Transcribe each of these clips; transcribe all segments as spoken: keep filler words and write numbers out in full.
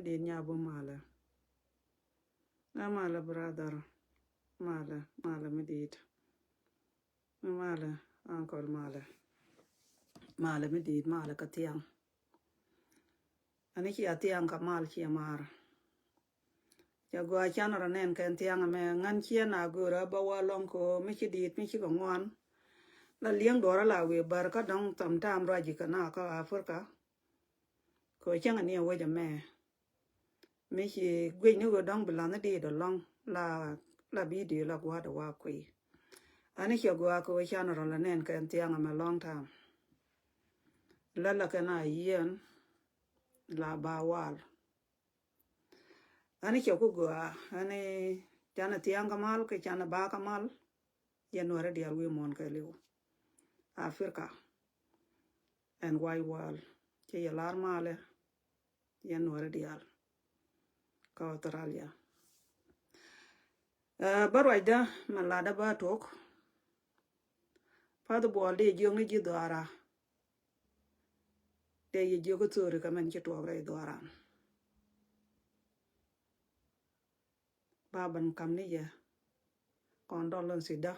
Di̱t nya bum malɛ. Ɛ malɛ brother. Malɛ, malɛ mi di̱i̱t. Mi malɛ uncle malɛ. Malɛ mi di̱i̱t malɛ kä thiaŋ. Ani cia thiaŋ kä mal cia mar. Ca gua can rɔ nɛn kɛn thiaŋ mɛ ŋän ciɛn a gör a ba wa lɔŋ ko mi ci di̱i̱t mi ci kɛ ŋuan. La liɛŋ duɔrä la wi̱i̱ bär kä dɔ̱ŋ sometime ruac ji̱ kɛ na kä Africa. Kɛ cäŋ ni a wec ɛmɛ. Mi ci guic ni ɣöö dɔ̱ŋ bi la̱th ni di̱i̱t ɛlɔ̱ŋ la, la bidio la gua̱a̱th ɛ wa kui̱. Ani cɛ gua̱a̱th kɛ ɣöö can rɔl ɛ nɛn kɛ ɛn thiaŋ ɛmɛ long time. Lät la kɛn a yiɛn la ba wal. Ani cɛ ku gua̱a̱th ani can ɛ thiaŋ kä mal kɛ can ɛ ba kä mal. Yɛn nuɔrɛ diaal wi̱i̱ muɔ̱ɔ̱n kɛ liw Africa. Ɛn wide world. Cɛ yɛ lar malɛ. Yɛn nuɔrɛ diaal kä Australia. Ɛ, bä ruacdä mɛ latdä bä tuɔk. Path buɔl dee jiök ni ji̱ dhuaara. Dee yɛ jiök thori kɛ mɛn ci tuɔk rɛy dhuaaran. Ba ben kam ni yɛ. Kɔn dɔl lɔn sidä.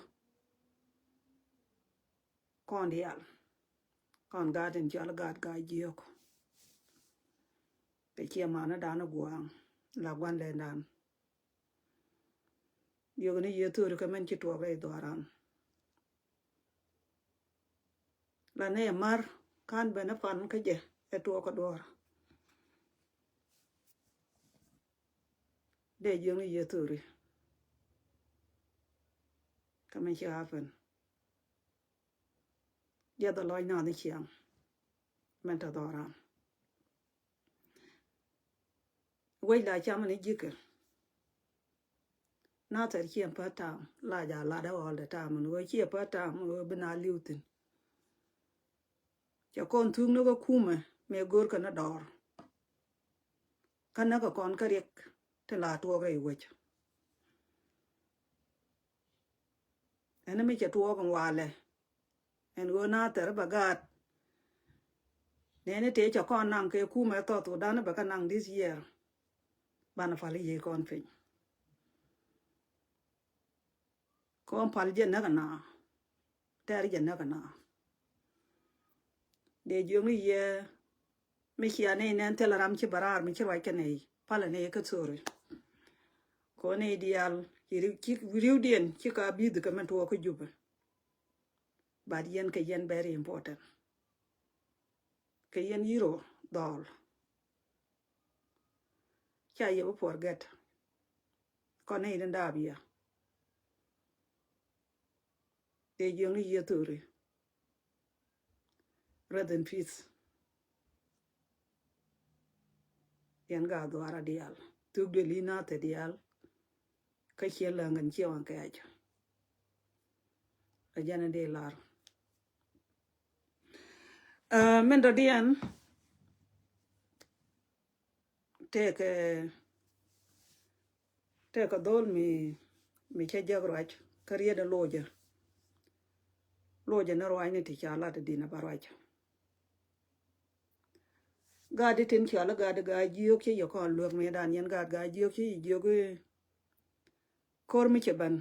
Kɔn diaal. Kɔn gaat in cɔal gaat gaa jiök. Kɛ ciɛ manä dan gua̱a̱ŋ la gua̱n lɛ dan. Jiök ni yɛ thori kɛ mɛn ci tuɔk rɛy dhuaaran. La nɛ mar kan ben ɛ pan kä jɛ ɛ tuɔk kä duɔɔr. Dee jiök ni yɛ thori. Kä mɛn ci happen. Jiɛth a lɔc nath ni ciaŋ. Mɛn tɔ dhɔran. Wec la cam ni ji̱kɛ. Nathɛr ciɛ pät tam la ja lat all the time ni wec ciɛ pät tam wec bi na li̱w thi̱n. Cɛ kɔn thuk ni kä kumɛ mëë go̱o̱r kɛ ni dɔɔr. Kä näk kɛ kɔn kä riɛk ti la tuɔɔk rɛy wec. Ɛn mi cɛ tuɔɔk in walɛ. Ɛn ɣöö na thɛr bɛ gaat. Nɛni tëë cɛ kɔn naŋ kɛ kumɛ South Sudan bɛ kä naŋ this year. Banɛ pal i̱ yiëë kɔn piny. Kɔn pal jɛ näk ɛna. Tɛr jɛ näk ɛna. Dee jiök ni yɛ mi cia ni nɛn thil ram ci bɛ raar mi ci ruac kɛ nɛy. Pal ɛnɛ kä thori. Kɔn ni diaal ci riw, ci riwdiɛn ci ka bi̱th kɛ mɛn tuɔɔk kä Jubɛ. But yɛn kɛ yɛn very important. Kɛ yɛn yiro dhɔl. Ca yɛ bi forget. Kɔn ni in daap yɛ. Dee jiök ni yɛ thori. Rest in peace. Yɛn gaa dhuaara diaal. Thuk duël i̱ nathɛ diaal. Kä ciɛ läŋ kɛn ciɛ waŋ kɛɛc. A jɛn in dee lar. Ɛ, min dɔ̱diɛn tëëkɛ, tëëkɛ dhol mi, mi cä jek ruac kä riet in locɛ. Locɛ ni ruacni ti ca lat in di̱n a ba ruac. Gaat di tin cɔal i̱ gaat di gaa jiök ci yɛ kɔn luäk mëëdan yɛn gaat gaa jiök ci yɛ jiök i̱ ko̱r mi cɛ ben.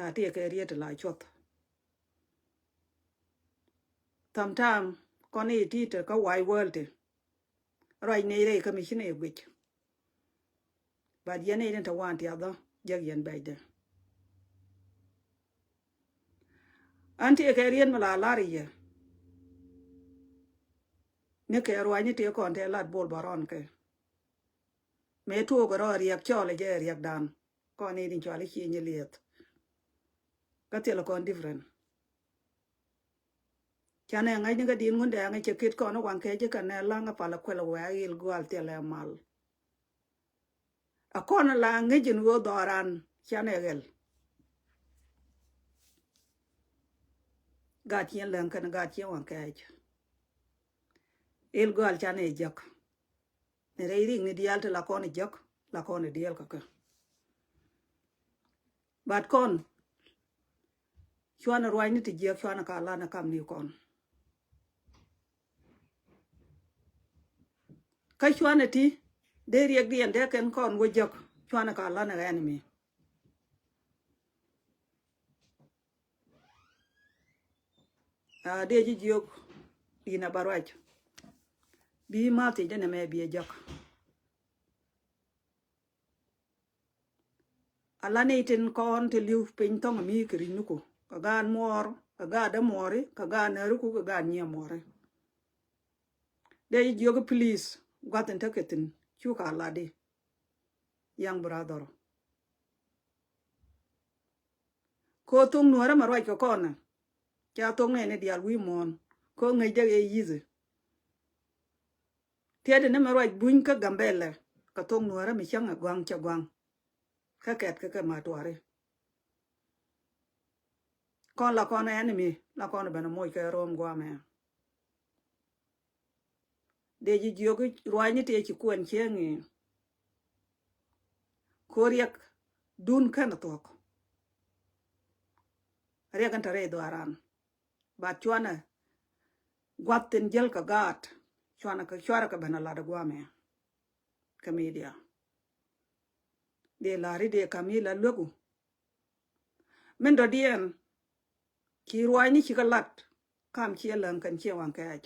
A ti kɛ riet ti la cuɔth. Sometime kɔn i̱ ti te kä wide world ti. Ruac nɛy rɛy kä mi ci nɛy guic. But yɛn i̱ ni te wan tiathä jek yɛn bɛcdɛ. An ti kɛ riet mi la lar i̱ yɛ. Ni kɛ ruac ni ti kɔn te lat bol bä rɔn kɛ. Mëë tuɔɔk rɔ riɛk cɔl jɛ riɛkdan. Kɔn i̱ ni cɔal i̱ ci nyi lieth. Kä thil kɔn different. Canɛ ŋäcni kä di̱t ŋun dɛɛŋ cɛ kit kɔn waŋ kɛ ji̱ kɛnɛ laŋ a pal a kuɛl a wɛ̈ɛ̈ il gua̱a̱l thilɛ mal. A kɔn la ŋäc in ɣöö dhɔran canɛ ɣɛl. Gaat ciɛn läŋ kɛn gaat ciɛn waŋ kɛɛc. Il gua̱a̱l canɛ jek. Ni rɛy rik ni diaal ti la kɔn jiäk, la kɔn diaal kä kä. But kɔn cuanɛ ruacni ti jiäk cuanɛ ka lanɛ kam ni kɔn. Kä cuanɛ ti Dee riɛk diɛn dee kɛn kɔn wä jɔk cuanɛ ka lan ɛ enemy. A dee ji̱ jiök in a ba ruac. Bi ma thiec dee nɛ mɛ bi ɛ jɔk. A la ni tin kɔn ti li̱w piny thɔŋ mi kɛ ri̱c ni ku kɛ gaat muɔɔr kɛ gaat dämuɔɔri kɛ gaat nääri ku kɛ gaat nyiɛ muɔɔri. Dee jiök please gua̱th in tekɛ thi̱n cukɛ a lat di. Young brother. Ko thok nuɔ̱ɔ̱rä mɛ ruac kɛ kɔnɛ ca thok nɛni diaal wi̱i̱ muɔ̱ɔ̱n ko ŋäc dee ɛ yithi. Tiɛt ni mɛ ruac buny kä Gambɛlɛ kɛ thok nuɔ̱ɔ̱rä mi cäŋ ɛ gua̱ŋ cɛ gua̱ŋ. Kä kɛt kä kɛ ma tuari. Kɔn la kɔn enemy la kɔn ben moc kɛ rom guamɛ. Dee ji̱ jiök rua̱cni tëë ci kuɛn cieŋ i̱ ko riɛk dun kɛn thuɔ̱k. Riɛk in te rɛy dhuaran. Bat cuanɛ gua̱th thi̱n jäl kɛ gaat cuanɛ kɛ cuarɛ kɛ ben a lat ɛ guamɛ. Kɛ media dee la̱ri dee kam i̱ la lueku. Min dɔ̱diɛn ci ruaacni ci kä lat kam ciɛ läŋ kɛn ciɛ waŋ kɛɛc.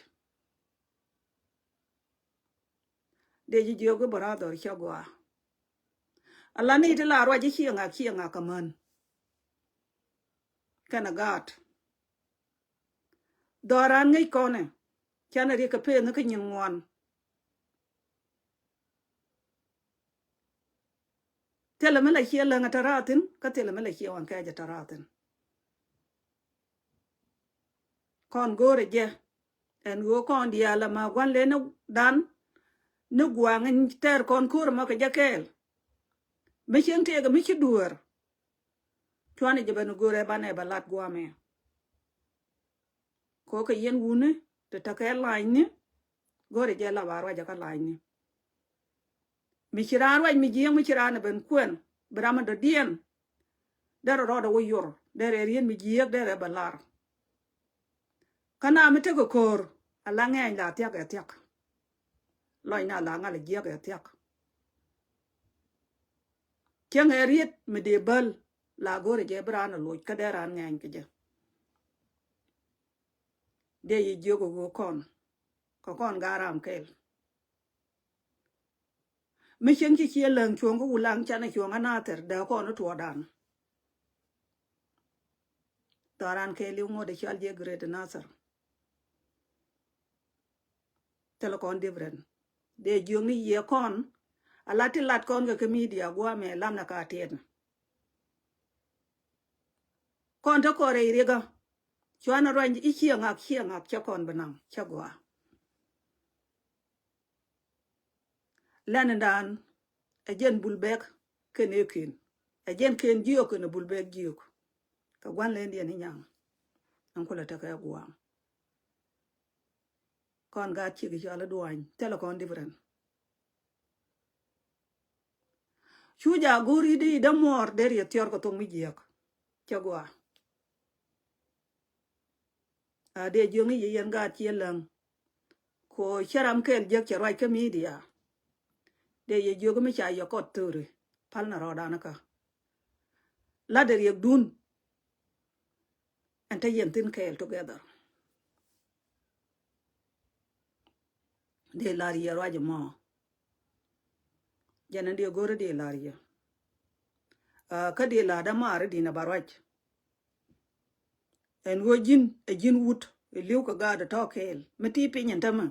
Dee ji̱ jiök i̱ brother cä gɔaa. A la ni ti la ruac i̱ ciɛ ŋak ciɛ ŋak kɛ män. Kɛn a gaat dhɔran ŋäc kɔnɛ. Canɛ riɛk kɛ peth ni kä nyin ŋuan. Thilɛ mi la ciɛ läŋ a te raathin kä thilɛ mi la ciɛ waŋ kɛɛc a te raathin. Kɔn go̱o̱rɛ jɛ ɛn ɣöö kɔn diaal ama gua̱n leni dan ni gua̱a̱ŋ in tɛɛr kɔn ko̱o̱r ɛmɔ kɛ jɛ kɛɛl. Mi cieŋ tëëkɛ mi ci dueer. Cuanɛ jɛ ben go̱o̱rɛ banɛ bɛ lat guamɛ. Ko kɛ yɛn wuni te tekɛ lanyni. Go̱o̱rɛ jɛ la ba ruacɛ kä lanyni. Mi ci raan ruac mi jiäŋ mi ci raan ɛ ben kuɛn bi ram mi dɔ̱diɛn. Derɛ rɔɔdɛ wä yor derɛ riet mi jiääk derɛ bɛ lar. Kä na mi tekɛ ko̱o̱r a la ŋɛɛny la thiak ɛ thiak. Lɔcna la ŋal jiäk ɛ thiak. Cäŋ ɛ riet mi dee bäl la go̱rɛ jɛ bi raan a loc kä dee raan ŋɛɛny kɛ jɛ. Dee yi jiök ɛ ɣöö kɔn kɛ kɔn gaat ram kɛl. Mi cieŋ ci ciɛ läŋ cuɔ̱ŋ kä Wulaŋ canɛ cuɔ̱ŋ a Nathɛr dee kɔn i̱ tuɔɔdan. Dhɔran kɛɛliw ŋuɔ̱t i̱ cɔal jiɛ Great Nathɛr. Thilɛ kɔn different. Dee jiök ni yiëë kɔn a lat ti lat kɔn kɛ kä media guamɛ lamnɛ ka tiɛtnɛ. Kɔn te kɔn rɛy rikä cuanɛ ruany i̱ ciɛ ŋak ciɛ ŋak cɛ kɔn bi naŋ cɛ gɔaa. Lɛn in dan ɛ jɛn bul bɛk kɛn ɛ ken ɛ jɛn ken jiök kɛn ɛ bul bɛk jiök. Kɛ gua̱n lɛn diɛn i̱ nyaŋ ɛn kulɛ tekɛ gua̱a̱ŋ. Kɔn gaat ciek i̱ cɔal i̱ duany thilɛ kɔn different. Cu ja go̱o̱r i̱ dee i̱ dämuɔɔr dee riɛth thiɔr kɛ thok mi jiääk. Cɛ gua̱a̱. A dee jiöŋ i̱ yɛ yɛn gaat ciɛ läŋ. Ko cä ram kɛɛl jiäk cɛ ruac kä media. Dee yɛ jiök mi ca yɛ kɔt thöri pal na rɔɔdan kä. Lat dee riɛkdun. Ɛn te yɛn thi̱n kɛɛl together. Dee lar yɛ ruac ɛmɔ. Jɛn ɛn dee go̱rä dee lar yɛ. Kä dee lar dämaari di̱n ɛ ba ruac. Ɛn ɣöö ji̱n ɛ ji̱n wut ɛ li̱w kɛ gaat ɛ tɔ̱ kɛɛl mi ti piny ɛn tämɛ.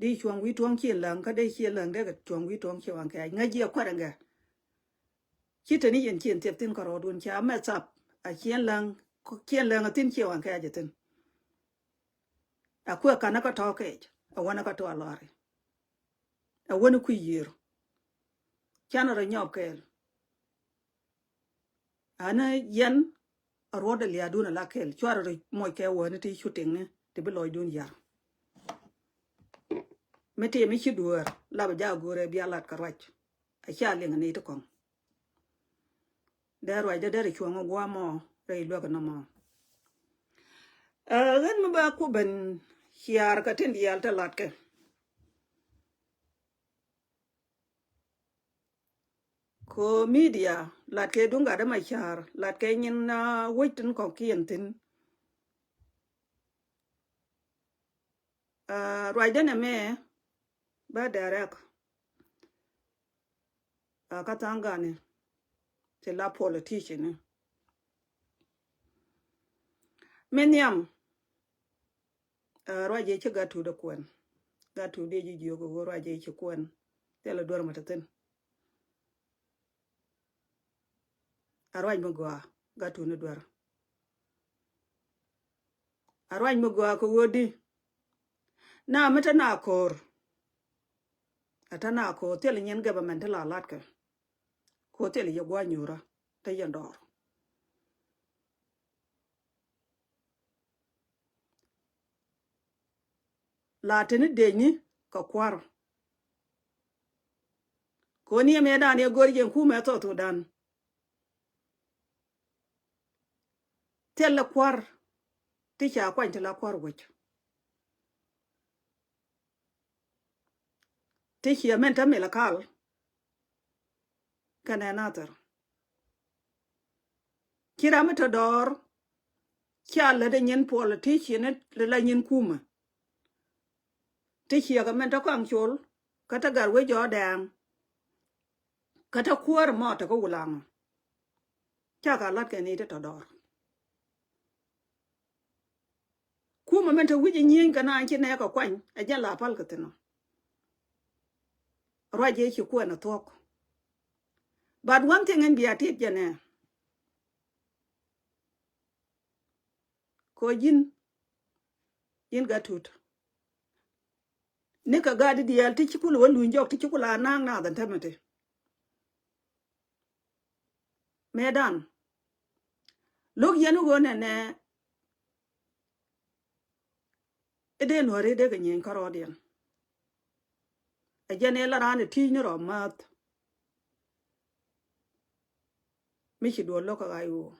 Di cuɔ̱ŋ wi̱i̱ tuɔ̱ŋ ciɛ läŋ kä dee ciɛ läŋ dee kɛ cuɔ̱ŋ wi̱i̱ tuɔ̱ŋ ciɛ waŋ kɛɛc ŋäc jiɛ kuɛrɛ ŋɛ. Ci te ni yɛn ciɛ thiɛp thi̱n kärɔɔdun ca mɛth thap a ciɛn läŋ ciɛn läŋ a thi̱n ciɛ waŋ kɛɛc a thi̱n. A kuɛ kanä kä tɔ̱ kɛɛc a wänä kä tɔ̱ a lɔri. A wänä kui̱ yiër. Canɛ rɔ nyɔp kɛɛl. Anä yɛn a ruɔ̱t a lia̱a̱dun a la kɛl cuarɛ rɔ moc kɛ wäni ti cu tiŋni ti bi lɔcdun yar. Mi ti mi ci duäär lapɛ jaak go̱o̱rɛ bia lat kɛ ruac. A cia liŋ ni ti kɔŋ. Dee ruacdä derɛ cuɔ̱ŋ gua̱a̱mɔ rɛy luäk nɔmɔ. Ɛ ɣän mi ba ku ben ciaar kɛ tin diaal te latkɛ. Ko media, lat kɛ duŋ gat dämacar, lat kɛ nyin, ah, wec tin kɔkiɛn thin. Ah, ruacdä nɛmɛ, ba direct. Ah, kä tha̱a̱ŋ gani, ti la politician ni. Min nhiam, ah, ruac jɛ ci Gatut ɛ kuɛn. Gatut dee ji̱ jiök ɛ ɣöö ruac jɛ ci kuɛn. Thilɛ duer mɛ te thin. A ruac mi gɔaa, Gatut ni duer. A ruac mi gɔaa kɛ ɣöö di. Na mi te na ko̱r. A te na ko̱r thil nyin government ti la lat kɛ. Ko̱r thil yɛ gua̱a̱ nyuurä te yɛn dɔɔr. La teni dec ni kɛ kua̱r. Koni ɛmɛ dan yɛ go̱r jɛ kumɛ South Sudan. Thilɛ kua̱r ti ca kuany ti la kua̱r wec. Ti ciɛ mɛn te Malakal kɛnɛ Nathir. Ci ram mi te dɔɔr ca lät ɛ nyin politician ni la nyin kumɛ. Ti ciɛ kɛ mɛn te Kɔaŋ Col kä te Gatwec Jɔɔdɛɛŋ kä te kuäär mɔ te kä Wulaŋ. Ca ka lat kɛ ni ti te dɔɔr. Kumɛ mɛn te wi̱c i̱ nyieny kɛ naan ci nɛɛkɛ kuany ɛ jɛn la pal kɛ thi̱n ɔ. Ruac jɛ ci kuɛn ɛ thuɔ̱k. But one thing in bia tit jɛ nɛ. Ko ji̱n, ji̱n Gatut. Ni kɛ gat di diaal ti ci kul wä luny jɔk ti ci kul a na̱a̱ŋ naath ɛn tämɛ ti. Mëëdan. Lo̱k yɛn i̱ ɣöö nɛnɛ i̱ dee nuääri dee kɛ nyieny kärɔɔdiɛn. Ɛ jɛn ëë la raan ɛ ti̱i̱c ni rɔ mäth. Mi ci duɔl lo̱k kä ɣa̱c ɣöö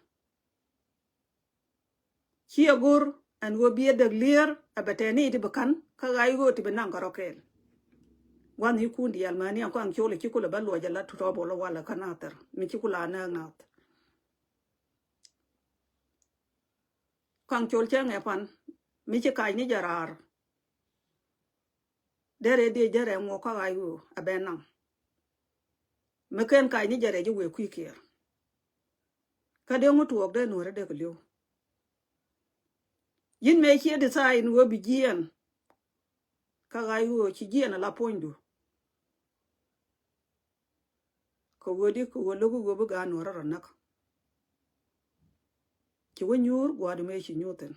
ciɛ go̱r ɛn ɣöö bi ɛ däk lier ɛ bɛ tɛni ti bi ka̱n kä ɣa̱c ɣöö ti bi naŋ kärɔ̱ kɛɛl. Gua̱n i̱ kun diaal mäni ɛn Kɔaŋ Col ɛ ci kulɛ bä luɔc ɛ la tutɔɔp ɣöö lɔ walɛ kä Nathir mi ci kulɛ a nääk naath. Kɔaŋ Col cɛ ŋɛ pan mi ci kac ni jɛ raar. Derɛ dee jɛ rɛ ŋuɔk kä ɣa̱c ɣöö a bɛ naŋ. Mi ken kac ni jɛ rɛ ji̱ wëë kui̱ kiɛɛr. Kä dee ŋu tuɔɔk dee nuɔ̱ɔ̱rä dee kɛ li̱w. Yi̱n mëë ciɛ decide in ɣöö bi jiɛɛn. Kä ɣa̱c ɣöö ci jiɛɛn ala puɔ̱nydu. Kɛ ɣöö di kɛ ɣöö lo̱k ɣöö bi gaat nuɔ̱ɔ̱rä rɔ näk. Ci wä nyuur gua̱a̱r di mëë ci nyuur thi̱n.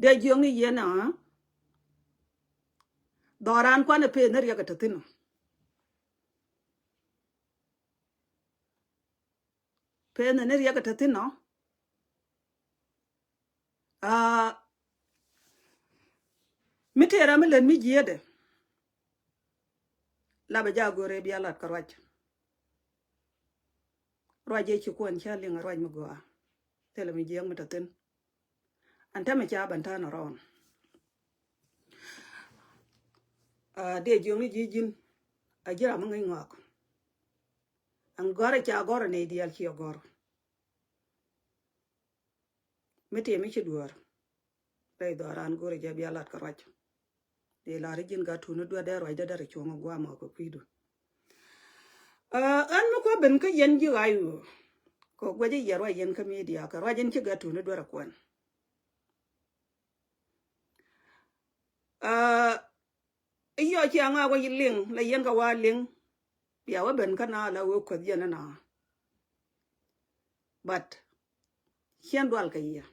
Dee jiökni yɛn a dhɔran kuanɛ peth ni riɛk ɛ te thi̱n ɔ. Peth ni riɛk ɛ te thi̱n ɔ. Aa, mi tëë ram mi lät mi jiäätdɛ. Lapɛ jaa go̱rɛ bia lat kä ruac. Ruac ëë ci kuɔn cä liŋ a ruac mi gɔaa. Thilɛ mi jiääk mi te thi̱n. An täämɛ ca ban ta̱a̱n around. Aa, dee jiökni ji̱ ji̱n a ji̱ ram mi ŋäc ŋɔak. An gɔ̱rä ca gɔ̱rä nɛy diaal ciɛ gɔ̱r. Mi tëë mi ci duäär. Rɛy dhɔran go̱rɛ jɛ bia lat kä ruac. Dee lar ji̱n Gatut ni duäär dee ruac dee dee rɛ cuɔ̱ŋ a gua̱a̱ mɔ kɛ kui̱du. Aa, ɛn mi kua̱ ben kä yɛn ji̱ ɣa̱c ɣöö kɛ guɛc i̱ yɛ ruac yɛn kä media kɛ ruac yɛn ci Gatut ni duäär a kuɛn. Aa, i̱ yɔc ci aŋa wä liŋ la yɛn kɛ wa liŋ. Bia wä ben kä na la wee kueth yɛn na. But ciɛn dual kɛ yɛ.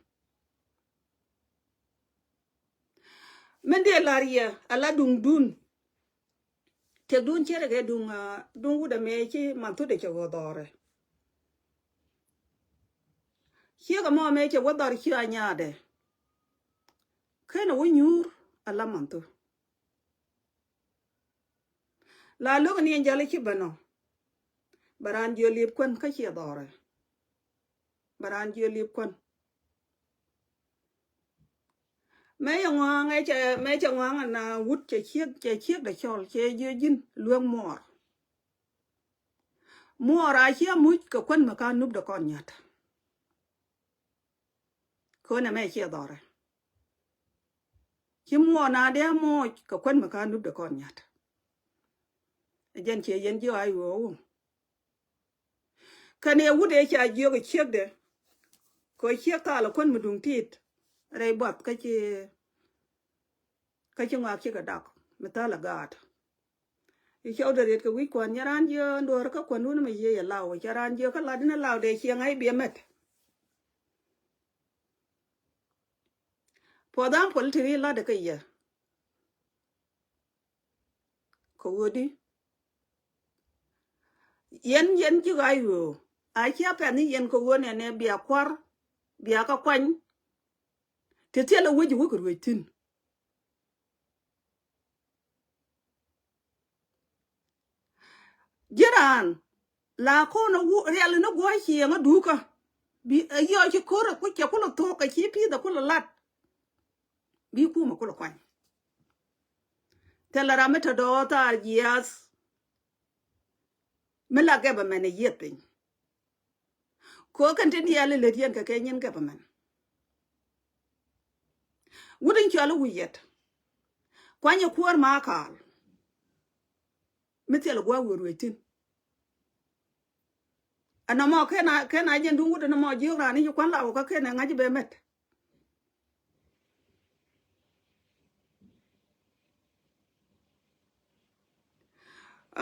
Min dee lar yɛ a la duŋdun. Tëkdun cɛ rɛ kɛ duŋ, aa, duŋ wut ɛmɛ ci manthut ɛ cɛ wä dhɔrɛ. Ciek ɛmɔ ɛmɛ cɛ wä dhɔr ci a nyaadɛ. Ken ɛ wä nyuur a la manthut. La lo̱k ni ɛn jal i̱ ci ben ɔ. Bɛ raan jiö liep kuän kä ciɛ dhɔrɛ. Bɛ raan jiö liep kuän. Mëë cɛ ŋɔaŋ, mëë cɛ, mëë cɛ ŋɔaŋ ɛn a wut cɛ ciek, cɛ ciek dɛ cɔl, cɛ jiö ji̱n lueŋ muɔɔr. Muɔɔr a ciɛ muc kɛ kuän mi ka nupdɛ kɔn nyat. Könɛ mɛ ciɛ dhɔrɛ. Ci muɔɔr na dee muɔc kɛ kuän mi ka nupdɛ kɔn nyat. Ɛ jɛn ciɛ yɛn jiɔ a yuɔɔwu. Kɛn ɛ wut ëë ca jiök ɛ ciekdɛ. Kɛ ciek thal ɛ kuän mi duŋ tit. Rɛy buath kä ci, kä ci ŋɔak cikɛ dak mi thal ɛ gaat. I̱ cɔwdɛ riet kɛ wi̱c kuan nyɛ raan jiö nduɔɔr kä kuan wun mi yiëë yɛ law cɛ raan jiö kä lat in law dee ciɛŋ a i̱ biɛ mɛt. Puɔth an puɔl ti ri lat kä yɛ. Kɛ ɣöö di yɛn yɛn ji̱ ɣa̱c ɣöö a cia pɛn ni yɛn kɛ ɣöö nɛnɛ bia kua̱r bia kä kuany. Ti thilɛ wec wek ruec thi̱n. Ji̱ raan la ko̱n a wu riɛl ni guɔ̱c cieŋ a dukä. Bi a yɔc ci ko̱r a kuc cɛ kulɛ thuɔ̱k kɛ ci pi̱i̱th a kulɛ lat. Bi kumɛ kulɛ kuany. Thilɛ ram mi te dɔɔth thaar jiaath. Mi la gɛpɛ mɛn a yieth piny. Ko kɛn tin yɛl ilät yɛn kɛ kɛ nyin kɛ pɛ mɛn. Wut in cɔl i̱ wi̱i̱ yɛt. Kuany ɛ kuäär ma kaal. Mi thil ɛ gua̱a̱k wëë ruëë thi̱n. Ɛn ɛmɔ kɛn a kɛn a jɛn duŋ wut ɛn ɛmɔ jiök raan i̱ ci kua̱n la wä kä kɛn ɛ ŋa̱c i̱ bɛ mɛt.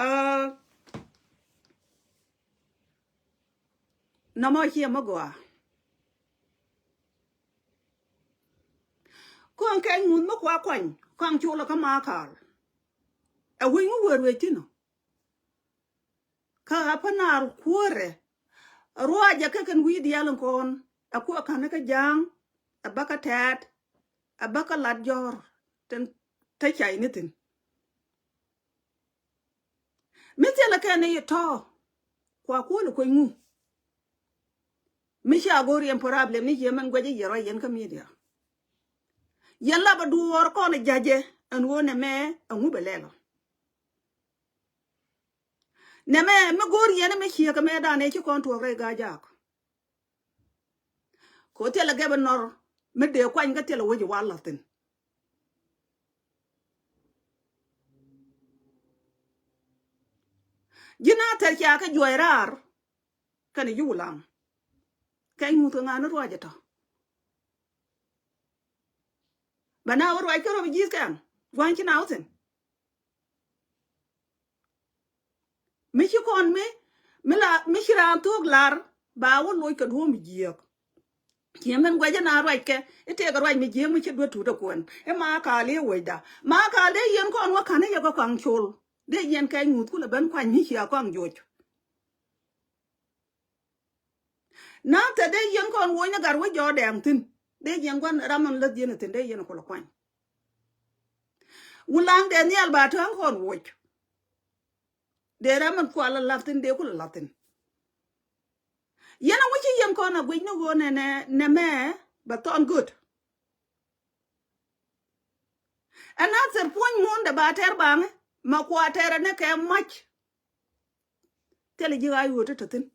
Aa, nɔmɔ ciɛ mi gɔaa. Kɔn kɛny ŋuth mi kua kuany kɔaŋ colɛ kä ma kaal. Ɛ wec ŋu wëë ruëc thi̱n ɔ. Kä ɣä pä naar kuäärɛ. Ruacɛ kä kɛn wi̱i̱ diaal in kɔn ɛ kuɛ ka̱n kä ja̱a̱ŋ ɛ bä kä tɛɛt ɛ bä kä lat jɔ̱ɔ̱r tin te cay ni thi̱n. Mi thilɛ kɛn i̱ tɔ̱ kua kuɔl i̱ kueny ŋu. Mi cia go̱o̱r yɛn problem ni ciɛ mɛn guɛcä yɛ ruac yɛn kä media. Yɛn la bɛ duɔɔr kɔn i̱ ja̱jɛ ɛn ɣöö nɛmɛ ɛŋu bɛ lɛl ɔ. Nɛmɛ mi go̱o̱r yɛn mi ciek kɛ mɛ danɛ ci kɔn tuɔɔk rɛy ga̱a̱c jaak. Ko thilɛ gɛp inɔr mi dee kuany kä thilɛ wec iwal la̱thin. Ji̱n a thɛr ca kɛ juɔc raar kɛnɛ ji̱ wulaŋ. Kɛny ŋuth kɛ ŋa̱n ruac itɔ. Bɛ na wä ruac kɛ rɔ bi ji̱th kɛn gua̱ny ci na wä thi̱n. Mi ci kɔn mi mi la mi ci raan thok lar ba wä loc kɛ duɔ̱ɔ̱m jiääk. Ci min guɛcä na ruackɛ i̱ tëëkɛ ruac mi jiääk mi ci duet tuut ɛ kuɛn i̱ ma kaal i̱ wecda ma kaal dee yɛn kɔn wä ka̱n i̱ yɛ kɛ kɔaŋ col dee yɛn kɛc ŋuth kulɛ ben kuany mi cia kɔaŋ joc. Na thɛ dee yɛn kɔn woc ni gat wä jɔɔk dɛɛŋ thi̱n dee yɛn gua̱n ram in läth yɛn thi̱n dee yɛn kulɛ kuany. Wulaŋ dee nhial ba tääŋ kɔn woc. Dee ram in kual a la̱th thi̱n dee kulɛ la̱th thi̱n. Yɛn a wi̱ci yɛn kɔn a guic ni ɣöö nɛ nɛ nɛ mɛ bɛ thɔn göt. Ɛn a thɛr puɔ̱ny muɔ̱ɔ̱ndɛ ba tɛr baŋi ma kua tɛr ɛn ɛ kɛ mac. Thilɛ ji̱ ɣa̱c ɣöö ti te thi̱n.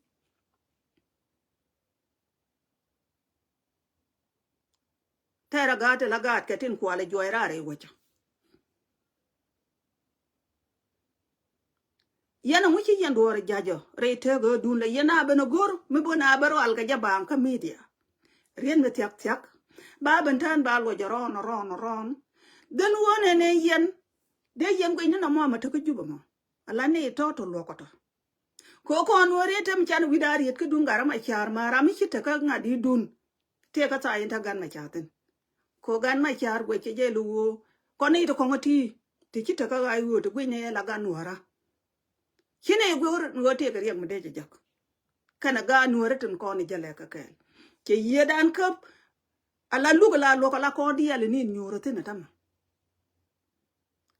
Tɛr a gaat ti la gaat kɛ tin kual ɛ juɔc raar ɛ wecä. Yɛn a ŋuci yɛn duɔɔr ja̱jɔ rɛy tëëk ɣöö duun lɛ yɛn a ben a go̱r mi ben a ben rual kɛ jɛ baaŋ kä media. Riet mi thia̱k thia̱k ba ben tään ba luɔc rɔɔn rɔɔn rɔɔn. Dhen wä nɛn ɛ yɛn dee yɛn guic ni nɔmɔ mɛ te kä Jubɛ mɔ. Ala ni tɔ̱ tɔ̱ luɔk kɔtɔ. Ko kɔn wä riet tem can wi̱da riet kä dun gat ram a ca̱r ma ram mi ci te kä ŋa̱t i̱ dun. Tëë kä tha̱a̱ in te gan ma ca̱r thi̱n. Ko gan ma ca̱r guic cɛ jɛ lu woo kɔn ni te kɔŋ ti ti ci te kä ɣa̱c ɣöö te guic ni la gan nuɔ̱ra. Ci ni guic wä ɣöö tëë kɛ riɛk mi dee cɛ jek. Kɛnɛ gan nuɔ̱ra tin kɔn i̱ jɛ lɛ kɛ kɛɛl cɛ yiëë dan käp. Ala luk ala luɔk ala kɔn diaal ni nyuɔ̱rä thi̱n ɛ tämɛ.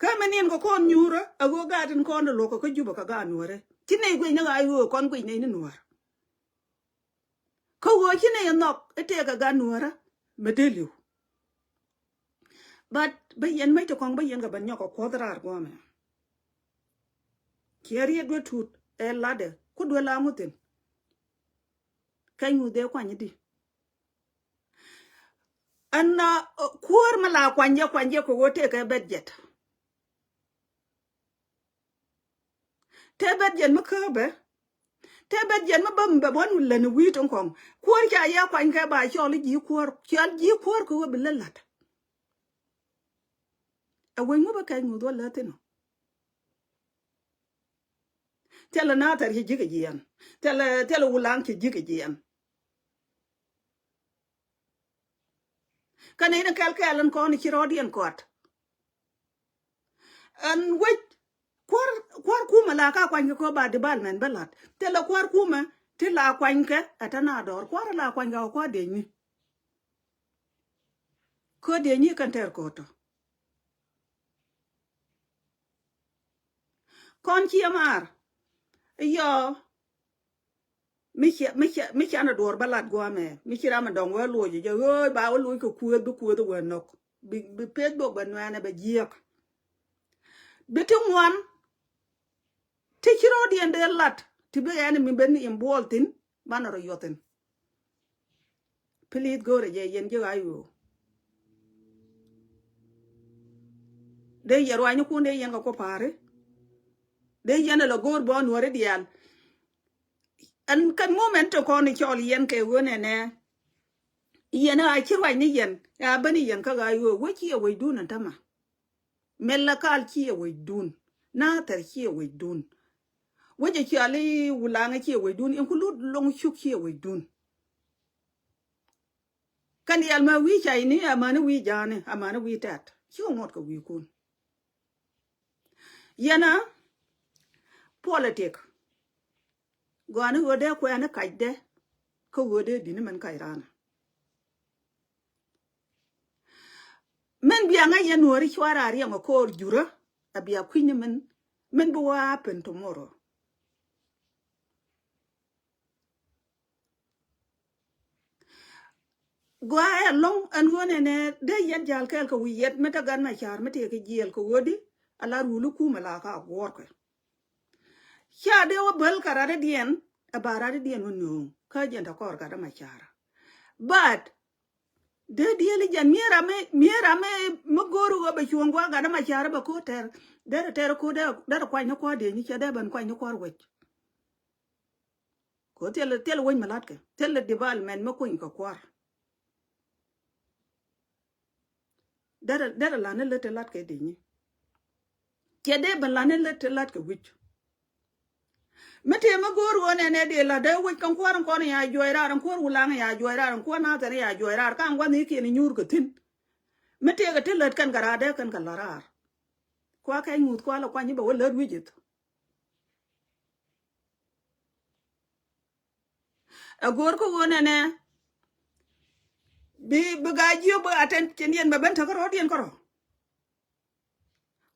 Kä mi niɛn kɛ kɔn nyuurä a ɣöö gaat in kɔn dee luɔk kɛ kä Jubɛ kɛ gaat nuäärä ci nɛy guic ni ɣa̱c ɣöö kɔn guic nɛy ni nuäär. Kä ɣöö ci nɛy nhɔk i̱ tëëkɛ gaat nuäärä mi dee li̱w. But bä yɛn mec ti kɔŋ bä yɛn kɛ ben nyɔk kɛ kuɔth raar guɔmɛ. Ciɛ riet duet tut ɛ latdɛ Ku duel la ŋuthin. Kɛny ŋu dhee kuany di. Ɛn, uh, kuäär mi la kuany jɛ, kuany jɛ kɛ ɣöö tëëkɛ bɛt jɛt. Tëë bɛt jɛn mi kääpɛ. Tëë bɛt jɛn mi bä mi bɛ bä ni län wi̱i̱ tin kɔŋ. Kuäär ca yɛ kuany kɛ ba cɔl i̱ ji̱ kuäär. Cɔl ji̱ kuäär kɛ ɣöö bi lät la̱t. Ɛ wec ŋu bä kɛc ŋuth wä lät thin ɔ. Thilɛ Nathɛr ci ji̱ kɛ jiɛn. Thilɛ, thilɛ Wulaŋ ci ji̱ kɛ jiɛn. Kɛn in kɛl kɛl in kɔn ci rɔɔdiɛn kɔat. Ɛn wec kuäär, kuäär kumɛ la ka kuany kɛ kɔ ba development bä la̱t. Thilɛ kuäär kumɛ ti la kuany kɛ ɛ tɛ na dɔɔr. Kuäär la kuany kɛ kɔ kuäär dec ni. Kɔ dec ni kɛn tɛr kɔtɔ. Kɔn ciɛ maar. Yɔ. Mi cia, mi cia, mi cia ni duɔr bä lat guamɛ. Mi ci ram mi dɔŋ wä luɔc jɛ ɣöö ba wä luɔc kɛ kuëth bi kuëth wä nɔk. Bi, bi peth bok bɛ nuɛnɛ bɛ jiɛk. Bi ti ŋuan. Ti ci rɔɔdiɛn dee lat ti bi ɛn mi ben involve thin banɛ rɔ yuɔth thin. Please go̱o̱rɛ jɛ yɛn ji̱ ɣa̱c ɣöö dee yɛ ruanynikun dee yɛn kɛ kuɔ pa̱a̱ri. Dee yɛn ɛ lɔ go̱o̱r bɔ nuɔ̱ɔ̱ri diaal. Ɛn kɛn moment ti kɔn i̱ cɔl yɛn kɛ ɣöö nɛnɛ. Yɛn a ci ruac ni yɛn a ben i̱ yɛn kä ɣa̱c ɣöö wec ci ɛ wecdun ɛn tämɛ. Mɛl la kal ciɛ wecdun. Nathɛr ciɛ wecdun. Wec a ciali Wulaŋ ciɛ wecdun. In ku lut loŋ cuk ciɛ wecdun. Kɛn diaal ma wi̱i̱ cayni amani wi̱i̱ ja̱a̱ni amani wi̱i̱ tɛ̈t ci ŋuɔt kɛ wi̱i̱kun. Yɛn a politik. Gɔani ɣöö dee kuɛɛni kacdɛ kä ɣöö dee di̱t ni mɛn kac raanä. Min bia ŋäc yɛn nuɔ̱ɔ̱ri cuara riɛŋ ɛ ko̱o̱r jurä. A bia kui̱ni min, min bi wä happen tomorrow. Gɔaa ɛlɔ̱ŋ ɛn ɣöö nɛnɛ dee yɛn ja̱l kɛɛl kɛ wi̱i̱ yɛt mi te gat ma ca̱r mi tëëkɛ jiɛɛl kɛ ɣöödi. A la ruli kumɛ la ka guɔ̱ɔ̱rkɛ. Ca dee wä bäl kɛ ratidiɛn ɛ ba ratidiɛn wä nööŋ kä jɛn te kɔɔr gat ma ca̱r. But dee dieel i̱ jɛn miee ram mi, miee ram mi, mi go̱o̱r i̱ ɣöö bɛ cuɔ̱ɔ̱ŋ gua̱a̱k gat ma ca̱r bɛ ko̱o̱t tɛr. Derɛ tɛr ko̱o̱t derɛ, derɛ kuany ni kua̱r diec ni cɛ dee ben kuany ni kua̱r wec. Ko̱o̱t thilɛ, thilɛ wec mi la̱tkɛ, thilɛ development mi kuny kɛ kua̱r. Derɛ, derɛ la̱t ni lät ti la̱tkɛ diec ni. Cɛ dee ben la̱t ni lät ti la̱tkɛ wi̱c. Mi tëë mi go̱o̱r ɣöö nɛnɛ dee la̱t dee wec kɛn kuäär in kɔn in ya juɔc raar, in kuäär Wulaŋ in ya juɔc raar, in kuäär Nathɛr in ya juɔc raar, ka ŋuath ni kiɛn in nyuur kɛ thi̱n. Mi tëëkɛ ti lät kɛn kɛ raar dee kɛn kɛ la̱t raar. Kua kɛc ŋuth kua lɛ kuany i̱ bɛ wä lät wi̱c ith. Ɛ go̱o̱r kä ɣöö nɛnɛ bi, bi gaa jiök bi attention yɛn bɛ ben tekä rɔ̱diɛn kärɔ̱.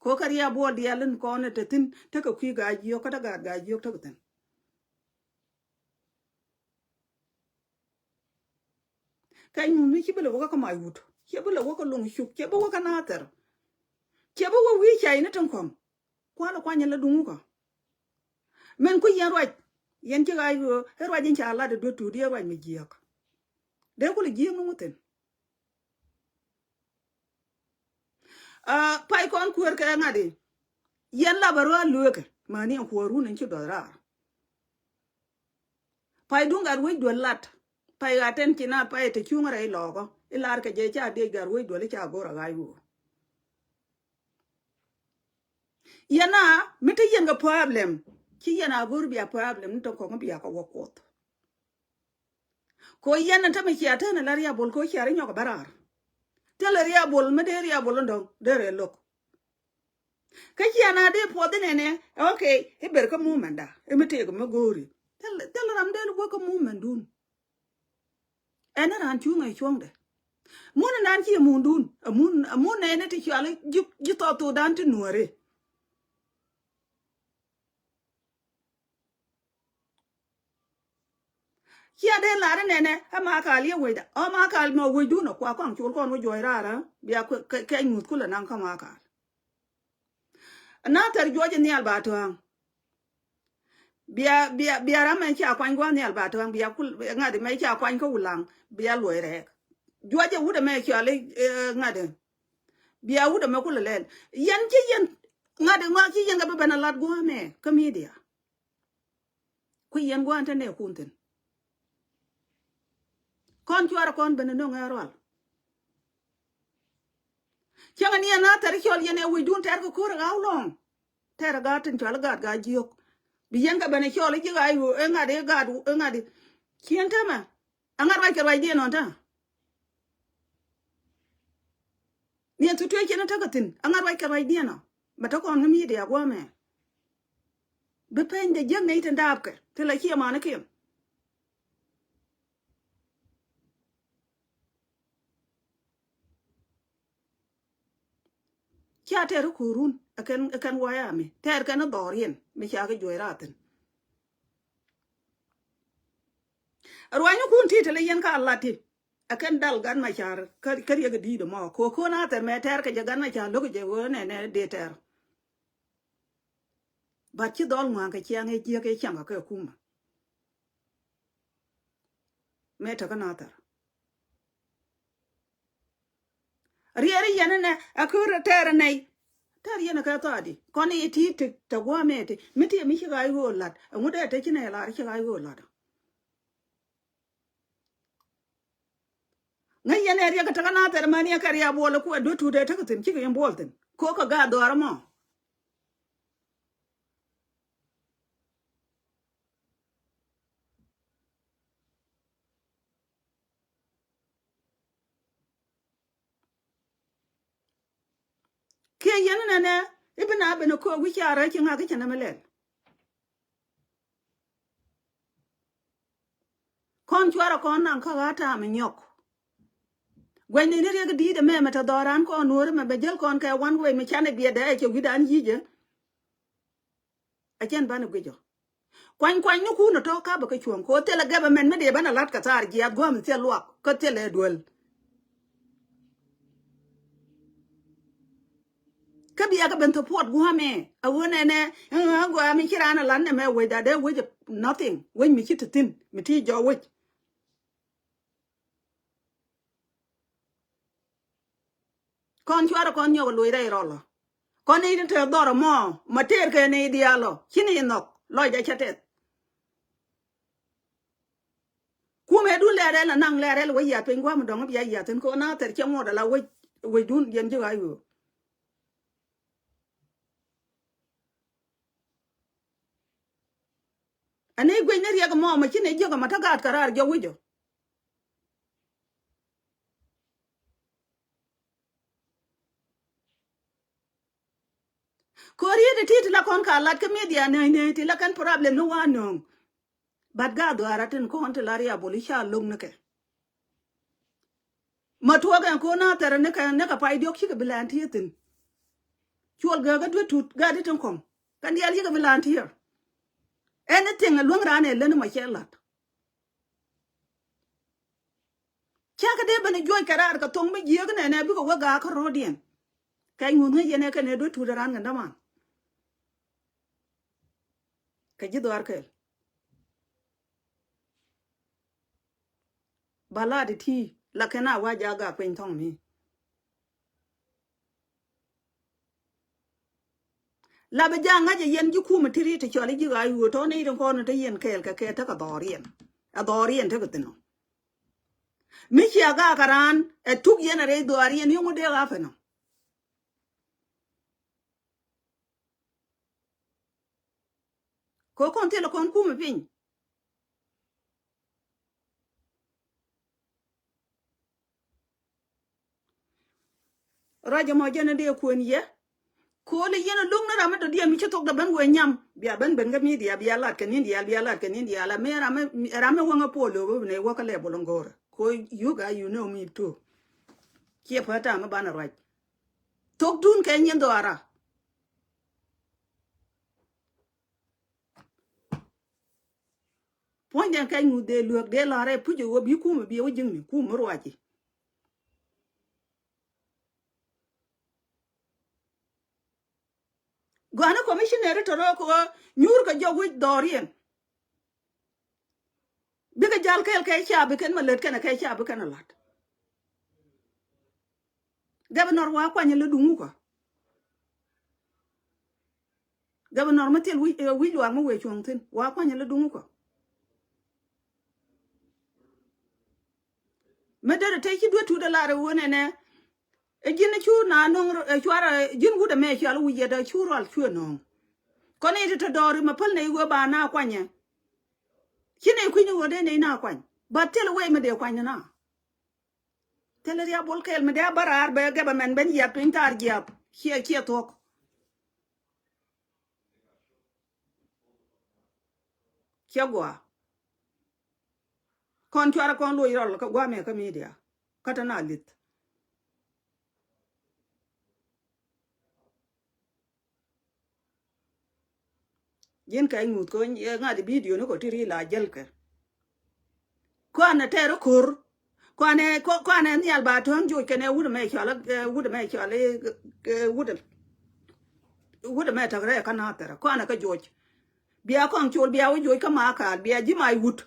Ko kä riabuɔl diaal in kɔn ɛ te thi̱n tekɛ kui̱ gaa jiök kä te gaat gaa jiök tekɛ thi̱n. Kɛ nyuun ni ci bi lɛ wä kä kä mac wut, ci bi lɛ wä kä loŋ cuk, ci bi wä kä Nathɛr, ci bi wä wi̱i̱ cay ni tin kɔ̱ŋ. Kualɛ kuany in la duŋ wä kä. Min ku yɛn ruac, yɛn ci ɣa̱c ɣöö i̱ ruac in ca lat i̱ duet tuut i̱ ruac mi jiääk. Dee kulɛ jiääk ni ŋuthin. Aa, pay kɔn kueer kɛ ŋa̱t i̱ yɛn lapɛ ruaar lueekɛ mäni ɛn kuäärun ɛn ci dɔth raar. Pay duŋ gat wec duel lat. Pay ɣa̱t ɛn ci na pay te cuŋ rɛy lɔɔkä i̱ lar kɛ jɛ ca diec gat wec duel i̱ ca go̱r a ɣa̱c wä. Yɛn a mi te yɛn kɛ problem ci yɛn a go̱r bia problem ni te kɔŋ bia kɛ wä kuɔth. Ko yɛn a tämɛ cia tän a la riabol ko cia ri nyɔk a bä raar. Thilɛ riabol mi dee riabol in dɔ̱ŋ dee rɛ lo̱k. Kä cia na dee puɔth inɛnɛ, okay, i̱ ber kä mumɛnda i̱ mi tëëk mi go̱o̱ri. Thil, thil ram dee luɔk kä mumɛndun. Ɛn raan cuŋ ɛ cuɔ̱ŋdɛ. Mun in dan ci mundun, a mun, a mun nɛnɛ ti cuali ji̱, ji̱ thɔɔth thokdan ti nuɔri. Cia dee lar inɛnɛ ɛ Makal yɛ wecda ɔ Makal mɛ wecdun ɛ kua kɔaŋ col kɔn wä juɔc raar ɛ bia kɛ, kɛ, kɛ nyuth kulɛ naŋ kä Makal. Nathɛr juɔc in nhial ba tua̱a̱ŋ. Bia, bia, bia ram mɛ ca kuany gua̱a̱th nhial ba tua̱ŋ, bia kul, ŋa̱t mɛ ca kuany kä Wulaŋ, bia luɔi rɛɛk. Juɔcɛ wut ɛmɛ cɔal i̱, eh, ŋa̱t ɛ. Bia wut ɛmɛ kul ɛ lɛl. Yɛn ci yɛn, ŋa̱t ɛ ŋɔak ci yɛn kɛ bi ben a lat gua̱a̱th mɛ kä media. Ku yɛn gua̱a̱th te nɛ kun thi̱n. Kɔn cuarɛ kɔn ben a no̱ŋ ɛ rual. Cäŋɛ ni ɛn a thɛr cɔl yɛn ɛ wecdun tɛr kɛ ko̱r ɛ ɣaw lɔ̱ŋ. Tɛr ɛ gaat tin cɔal ɛ gaat gaa jiök. Bi yɛn kɛ ben ɛ cɔl i̱ ji̱ ɣa̱c ɣöö ɛ ŋa̱t i̱ gaat ɛ ŋa̱t i̱. Ciɛn tämɛ. Aŋa̱t ruac kɛ ruacdiɛn ɔn ta̱a̱. Ni ɛn thutuec cɛn ɛ tekɛ thi̱n. Aŋa̱t ruac kɛ ruacdiɛn ɔ. Mɛ te kɔn ŋä media gua̱a̱th mɛ. Bi peny dee jiäk nɛy tin daapkɛ. Ti la ciɛ manikiɛn. Ca tɛr i̱ ko̱run ɛ kɛn, ɛ kɛn wayami tɛr kɛn i̱ dhɔriɛn mi ca kɛ juɔc raathin. Ruanyikun ti te lɛ yɛn ka lat ti ɛ kɛn dal gat ma car kä, kä riɛk i̱ di̱i̱t ɛmɔ ko̱ ko̱n a thɛr mɛ tɛr kɛ jɛ gat ma car lo̱k jɛ ɣöö nɛnɛ dee tɛr. But ci dhɔl ŋua̱a̱ŋ kɛ ciaŋ ɛ jiäk ɛ ciaŋ kɛ kɛ kumä. Mëë tekä nathɛr. Riɛri yɛn inɛ a kör tɛɛr inɛy. Tɛɛr yɛn a kɛ thɔɔdi kɔn i̱ ti ti tɛ gua̱a̱mɛ ti mi ti mi ci ɣa̱c ɣöö la̱t ɛŋu dee te ci nɛ lar ci ɣa̱c ɣöö la̱t. Ŋäc yɛn ɛ riɛk tekä nathɛr mani ɛ kɛ riɛk buɔl ɛ kuɛ duet tut ɛ tekɛ thi̱n cikɛ yɛn buɔl thi̱n ko̱ kɛ gaat dhɔaar ɛmɔ. Kiɛ yɛn nɛnɛ i̱ bi na ben ɛ köök wi̱c ca rɛc ci ŋa̱k i̱ cɛ nɛmɛ lɛl. Kɔn cuarɛ kɔn naŋ kä ɣa̱a̱t ta̱a̱ mi nyɔk. Guɛcni ni riɛk di̱i̱t ɛmɛ mɛ te dhɔran kɔn nuɔ̱ɔ̱ri mɛ bɛ jäl kɔn kɛ wan wee mi canɛ biɛt dee ɛ cɛ wi̱dan yi̱cɛ. A cɛn banɛ guic ɔ. Kuany kuany ni kun ɔ tɔ̱ ka bɛ kɛ cuɔ̱ŋ ko̱ thilɛ gɛp ɛmɛn mi dee banɛ la̱t kɛ thaar jiath gua̱a̱m thil luak kä thilɛ duel. Kä bia kɛ ben thop puɔt gua̱a̱mɛ a ɣöö nɛnɛ gua̱a̱mɛ ci raan a la̱t nɛmɛ wec da dee wec nothing wec mi ci te thi̱n mi ti jɔk wec. Kɔn cuarɛ kɔn nyɔk luc rɛy rɔlɔ. Kɔn i̱ te dhɔr mɔ ma tëër kɛ ni diaal ɔ ci ni nhɔk lɔc a cä tɛth. Kumɛ dun lɛ rɛl a naŋ lɛ rɛl wec yath piny gua̱a̱m dɔ̱ŋ bia yath in kɔn a thɛr cɛ ŋuɔt ala wec wec dun yɛn ji̱ ɣa̱c ɣöö. Ani guic ni riɛk mɔ ma ci ni jiök ma tä gaat kɛ raar jɔk wi̱c ɔ. Ko̱riet ti ti la kɔn ka lat kä media nɛy nɛy ti la kɛn problem ni wa nööŋ. But gaat dhuaara tin kɔn ti la riabol i̱ ca lo̱k ni kɛ. Ma tuɔɔk ɛn ko̱n a thɛrɛ ni kɛ ni kɛ pay diɔk cikɛ bi lɛn ti thi̱n. Cuɔl gääk kä duet tut gaat ti tin kɔŋ kɛn diaal cikɛ bi lɛn ti. Anything a luäŋ raan ɛ leni ma cɛ lat. Cakɛ dee ben i̱ juɔc kɛ raar kɛ thoŋ mi jiääk nɛnɛ bikɛ wek gaak kä ro̱o̱diɛn. Kɛc ŋuth ŋäc yɛn ɛ kɛn ɛ duet tuut ɛ raan kɛ däman. Kɛ ji̱ dhuaar kɛɛl. Ba laat iti la kɛn a wac a gak piny thɔŋ mi. La bi ja̱a̱ŋ ŋa̱c ɛ yɛn ji̱ kumɛ ti ri ti cɔl i̱ ji̱ ɣaac ɣöö tɔ̱ nɛy tin kɔn in te yɛn kɛɛl kɛ kɛ tekɛ dhɔriɛn. Ɛ dhɔriɛn tekɛ thi̱n ɔ. Mi cia gak kɛ raan ɛ thuk yɛn ɛ rɛy dhɔriɛn yöŋ dee ɣa̱a̱ pɛn ɔ. Kɛ kɔn thilɛ kɔn kumɛ piny. Ruac ɛmɔ jɛn in dee kuën yɛ. Ko̱o̱l i̱ yɛn a lo̱ŋ ni ram mi dɔ̱diɛn mi ci thok dee ben wee nyam bia ben ben kä media bia lat kɛ ni̱n diaal bia lat kɛ ni̱n diaal a mi ram mi ram mi wäŋ a puɔl lo̱o̱p bi nɛ wäk kä lɛ bol in go̱o̱rɛ. Ko̱o̱l you guys you know me too. Ciɛ pä ta̱a̱ mi banɛ ruac. Thokdun kɛ nyin dhɔaara. Puɔ̱nydɛn kɛc ŋuth dee luäk dee la̱rɛ puc ɛ ɣöö bi kumɛ bi ɛ wä ji̱ŋni kumɛ ruaci. Gɔ̱a̱ni commissioner tɔ̱ rɔɔk ɣöö nyuur kɛ jɔk wec dhɔriɛn. Bikɛ jal kɛɛl kɛ ca bi kɛn ma lät kɛnɛ kɛ ca bi kɛn a lat. Gɛbɛ nɔr wa kuany lä duŋu kɔ. Gɛbɛ nɔr ma thil wi̱c, eh, wi̱c luaak ma wee cuɔ̱ŋ thi̱n wa kuany lä duŋu kɔ. Mä derɛ te ci duet tuut a lar ɛ ɣöö nɛnɛ. Ɛ ji̱n cu na no̱ŋ ɛ cuarɛ ji̱n wut ɛmɛ cual wi̱c yɛt ɛ cu rual cuɛ no̱o̱ŋ. Kɔn i̱ ti te dɔɔri mɛ päl nɛy ɣöö ba na kuanyɛ. Ci nɛy kui̱ny ɣöö dee nɛy na kuany. But thil wec mi dee kuany na. Thil riabol kɛɛl mi dee a bä raar bɛ gɛp ɛmɛn ben yiath piny taar jiath. Ciɛ ciɛ thuɔ̱k. Ciɛ gua̱a̱. Kɔn cuarɛ kɔn loc rɔl kä gua̱a̱mɛ kä media. Kä te na lith. Ji̱n kɛ ŋuth kɛ ŋa̱t bidio ni kɔ ti ri la jäl kɛ. Kuanɛ tɛɛr ko̱r. Kuanɛ, kuanɛ nhial ba tɔ̱ɔ̱n joc kɛnɛ wut mɛ cɔal, eh, wut mɛ cɔal, eh, wut, wut mɛ tɔ̱kɛ rɛ kä nathɛrɛ. Kuanɛ kä joc. Bia kɔŋ col bia wä joc kä ma kaal bia ji̱ ma wut.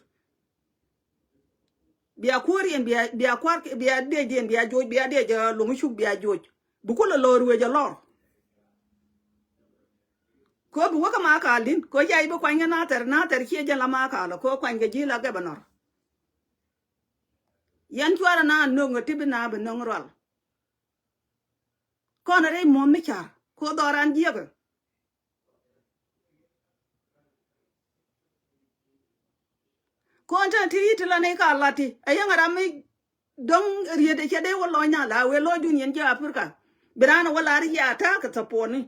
Bia kuäär yɛn bia, bia kua̱r, bia dec yɛn bia joc, bia dec, eh, lo̱ŋ cuk bia joc. Bi kulɛ lo̱r wec a lɔr. Ko bi wä kä ma kaal din ko ca i̱ bi kuany kɛ nathɛr, nathɛr ciɛ jɛn la ma kaal ko kuany kɛ ji̱ la gɛbɛ nɔr. Yɛn cuarɛ na no̱ŋ ɛ ti bi na bi no̱ŋ rual. Kɔn rɛy muɔ̱th mi car ko dhɔran jiäkä. Kɔn tɛn ti ri ti la ni ka lati a yäŋ ram mi dɔ̱ŋ riet cɛ dee wä lɔny na la wee lɔcdun yɛn ji̱ Africa. Bi raan wä lar ya ta̱a̱ kɛ thɔpuɔni.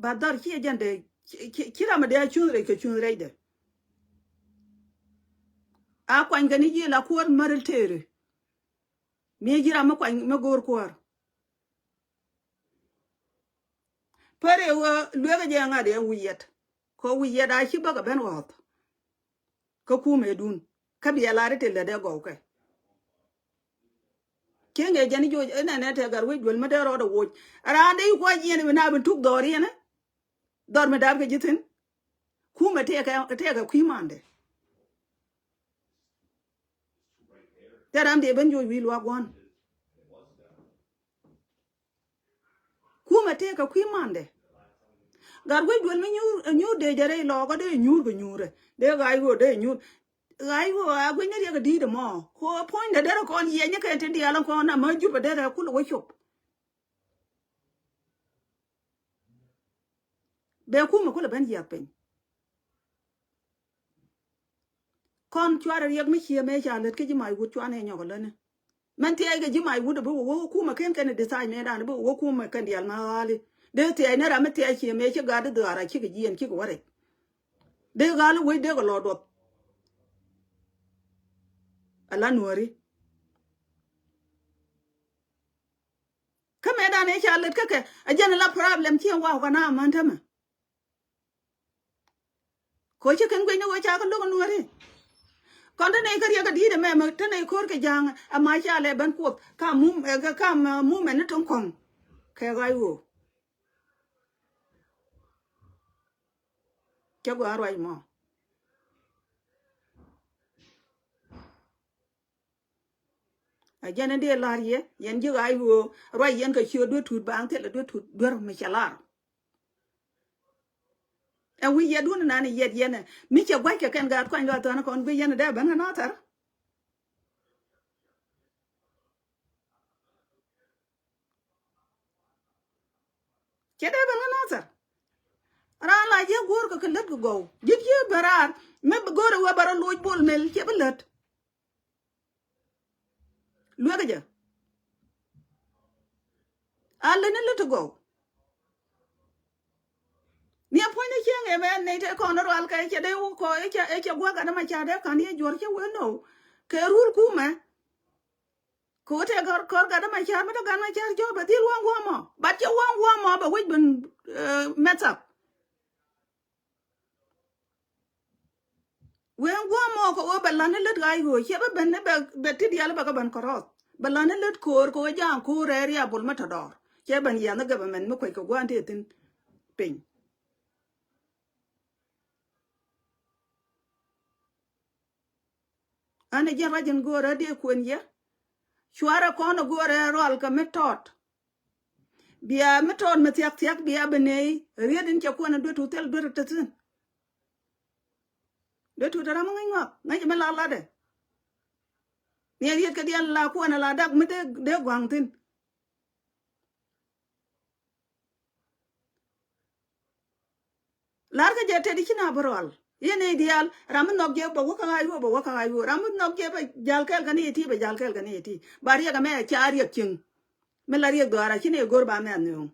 Ba dhɔr ciɛ jɛn dee ci, ci, ci ram dee a cuŋ rɛc kɛ cuŋ rɛcdɛ. A kuany kɛ ni ji̱ la kuäär märil tëëri. Mi ji̱ ram mi kuany mi go̱o̱r kuäär. Pär i̱ ɣöö luekä jɛ ŋa̱t yɛn wi̱i̱ yɛt. Kɛ wi̱i̱ yɛt a ci bäkɛ ben ɣɔ̱ɔ̱th. Kä kumɛ dun kä biɛ lar i̱ ti lät ɛ gɔw kɛ. Cieŋ ɛ jɛn i̱ joc inɛnɛ tɛ gat wec duel mi dee rɔɔdɛ woc. Raan dee i̱ kuac yɛn i̱ bi na bi tuk dhɔr yɛn i̱ dhɔr mi dap kɛ ji̱ thi̱n. Kumɛ tëëkɛ, tëëkɛ kui̱ mandɛ. Tɛ ram dee ben joc wi̱i̱ luaak gua̱n. Kumɛ tëëkɛ kui̱ mandɛ. Gat wec duel mi nyuur, nyuur dee jɛ rɛy lɔɔkä dee nyuur kɛ nyuurɛ dee ɣa̱c ɣöö dee nyuur. Ɣa̱c ɣöö a guinyɛ riɛk ɛ di̱i̱t ɛmɔ ko puɔ̱nydɛ derɛ kɔn yiɛnyɛ kɛ ti diaal ɛn kɔn amä jupɛ derɛ kulɛ wä cop. Bɛ kumɛ kulɛ ben yiath piny. Kɔn cuarɛ riɛk mi ciɛ mëë ca lät kä ji̱ mac wut cuanɛ nyɔk läni. Mɛn thiɛɛc kɛ ji̱ mac wut bi wä wä kumɛ ken kɛn disac mëë dan bi wä wä kumɛ kɛn diaal ma ɣaali. Dee thiɛɛc ni ram mi thiɛɛc ciɛ mëë ci gat di dhuaar a cikɛ jiɛn cikɛ wä rɛc. Dee ɣaali wec dee kɛ lɔ duɔth. Ala nuɔri. Kä mëë dan ëë ca lät kä kɛ a jɛn la problem ciɛ waw kɛ na män tämɛ. Ko ci kɛn guic ni wee ca kä lo̱k nuɔri. Kɔn te nɛy kä riɛk kä di̱i̱t ɛmɛ mɛ te nɛy ko̱r kɛ ja̱a̱ŋ ama ca lɛ ben kuoth ka mum, eh, ka, ka mum ɛn ni tin kɔ̱ŋ. Kɛ ɣa̱c ɣöö cɛ gɔaa ruac mɔ. A jɛn in dee lar yɛ yɛn ji̱ ɣa̱c ɣöö ruac yɛn kɛ ciö duet tuut baaŋ thilɛ duet tuut duer mi cɛ lar. Ɛ wi̱c yɛt wun nan yɛt yɛn ɛ mi cɛ gua̱c kɛ kɛn gaat kuany luath thuan kɔn guic yɛn ɛ dee ben kɛ nathɛr. Cɛ dee ben kɛ nathɛr. Raan la jiɛ guɔ̱ɔ̱r kɛ kɛ lät kɛ gɔw ji̱t ji̱ ben raar mi bi go̱o̱r ɛ wee bɛ rɔ loc bol mel cɛ bi lät. Luekä jɛ a lät ni lät ti gɔw. Ni a puɔ̱ny ni cieŋ ɛmɛ ni te kɔn rual kɛ cɛ dee wä kɔ ɛ cɛ, ɛ cɛ gua̱k gat ma ca dee kan yɛ juɔr cɛ wee no kɛ rul kumɛ. Kɛ wä tɛ kɔr, kɔr gat ma ca mi te gat ma ca jɔk bɛ dhil waŋ gua̱mɔ bat cɛ waŋ gua̱mɔ bɛ wec ben, eh, mɛth up. Wen guɔ̱ɔ̱m mɔ kɛ ɣöö bɛ la̱t ni lät ɣaac ɣöö ciɛ bä ben ni bɛ, bɛ ti diaal bɛ kɛ ben kärɔth. Bɛ la̱t ni lät köör kɛ ɣöö ja̱a̱ŋ köör rɛɛ riabol mi tɔ̱ dɔɔr. Ciɛ ben yiath ni government mi kuec kɛ gua̱a̱n tëë thi̱n piny. Ɣän ɛ jɛn ruac in go̱o̱rä dee kuën yɛ. Cuarɛ kɔn ɛ go̱o̱rɛ rual kɛ mi tɔt. Bia mi tɔt mi thiak thiak bia bi nɛy riet in cɛ kuɛn in duet tu thil duet te thi̱n. Duet tu te ram mi ŋäc ŋɔak ŋäc mi la latdɛ. Ni riet kɛ diɛn la kuɛn la dak mi dee dee gua̱a̱ŋ thi̱n. Lar kä jɛ tëë di ci na bi rual. Yɛn i̱ diaal ram mi nhɔk jɛ bɛ wä kä ɣa̱c wä bɛ wä kä ɣa̱c wä ram mi nhɔk jɛ bɛ jal kɛɛl kɛ ni iti bɛ jal kɛɛl kɛ ni iti. Ba riɛk ɛmɛ ca riɛk cieŋ. Mi la riɛk dhɔaar a ci ni go̱r ba mɛ anhiöŋ.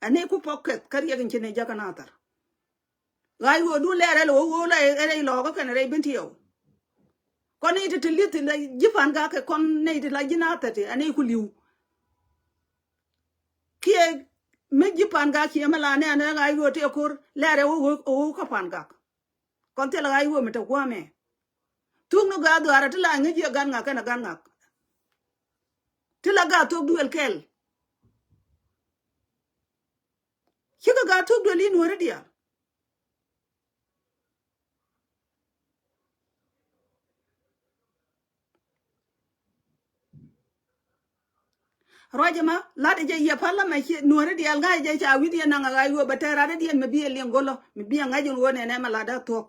Ani ku pɔk kɛth kä riɛk in ci ni jäk kä na thar. Ɣa̱c wä dun lɛɛr ɛl wä wä la ɛl lɔɔk kä kɛn rɛy bin tiɛw. Kɔn ni iti ti li̱th ti la ji̱ pan gak kɛ kɔn ni iti la ji̱ na thar ti ani ku li̱w. Kiɛ mi ji̱ pan gak kiɛ mi la nɛn ɛ ɣa̱c wä tëë ko̱r lɛɛr ɛ wä wä kä pan gak. Kɔn thil ɣa̱c wä mi te gua̱a̱mɛ. Thuk ni gaa dhuaarä ti la ŋäc jiɛ gan ŋak kɛnɛ gan ŋak. Ti la gaa thok duël kɛl. Cikɛ gaa thok duël in wä ri diaal. Ruac ɛmɛ lat jɛ yɛ pal ɛmɛ ci nuɔ̱ri diaal ŋa̱c jɛ ca wi̱th yɛ naŋ a ɣa̱c wee bɛ tɛr rat diɛn mi bi ɛ liɛŋ go̱lɔ mi bi ɛ ŋa̱c in wee nɛnɛ mɛ lat dee thuɔ̱k.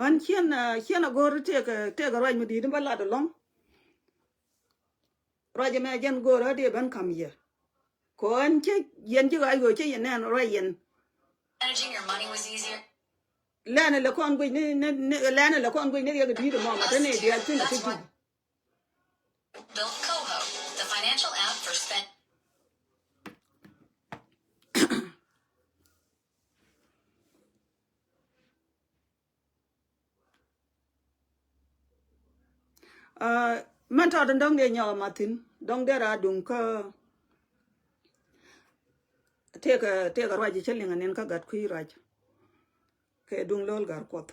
Ɣän ciɛn, ah, ciɛn a go̱r tëëk, tëëk ruac mi di̱i̱t in bä lat ɛlɔ̱ŋ. Ruac ɛmɛ jɛn go̱o̱rä dee ben ka̱m yɛ. Kɛ ɣän cä yɛn ji̱ ɣa̱c ɣöö cä yɛn nɛn ruac yɛn. Managing your money was easier. Lɛn ɛ lɛ kɔn guic ni, ni, ni, lɛn ɛ lɛ kɔn guic ni riɛk di̱i̱t ɛmɔ ma te ni diaal thi̱n ɛ kä ji̱. Built Coho, the financial app for spend. Ah, mɛn tɔt in dɔ̱ŋ dee nyɔk a mathin dɔ̱ŋ dee raa duŋ kä tëëkɛ, tëëkɛ ruac cä liŋ anin kä gat kui̱ ruac. Kɛ duŋ lo̱l gar kuɔth.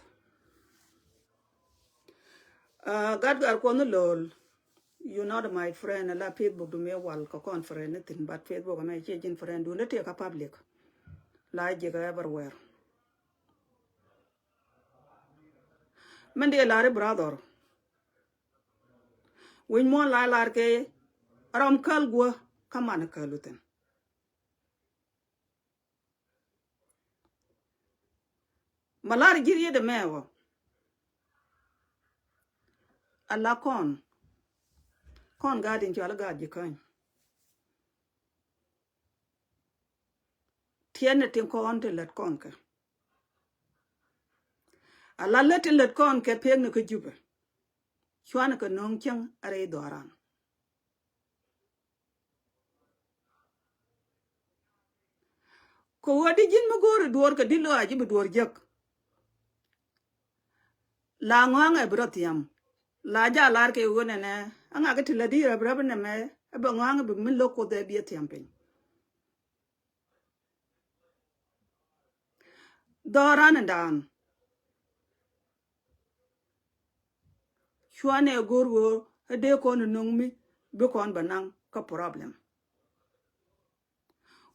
Ah, gat gar kuɔth ni lo̱l. You not my friend ala Facebook du mi wal kä conference ni thin but Facebook mɛ cie ji̱n friend dun dee tëëkɛ public. La ji̱ kɛ everywhere. Min dee lar i̱ brother. Wi̱ny muɔ̱ɔ̱n la lar kɛ ram käl guä kä man käl within. Ma lar ji̱ riet ɛmɛ wä. Ala kɔn kɔn gaat in cɔal gaat ji̱ käny. Tiɛt ni tin kɔn ti lät kɔn kɛ. Ala lät ti lät kɔn kɛ pek ni kä Jubɛ. Cuan kɛ no̱o̱ŋ cäŋ a rɛy dhɔran. Kɛ ɣöö di ji̱n mi go̱o̱ri duɔ̱ɔ̱r kɛ di lɔaac i̱ bi duɔ̱ɔ̱r jek. La ŋɔaŋ ɛ bi rɔ thiam. La ja lar kɛ ɣöö nɛnɛ a ŋak ti la di rɛp rɛp nɛmɛ ɛ bɛ ŋɔaŋ bi mi lo̱k Kuoth ɛ bi ɛ thiam piny. Dhɔran in daan. Cuanɛ go̱o̱r ɣöö ɛ dee kɔn in no̱ŋ mi bi kɔn bɛ naŋ kä problem.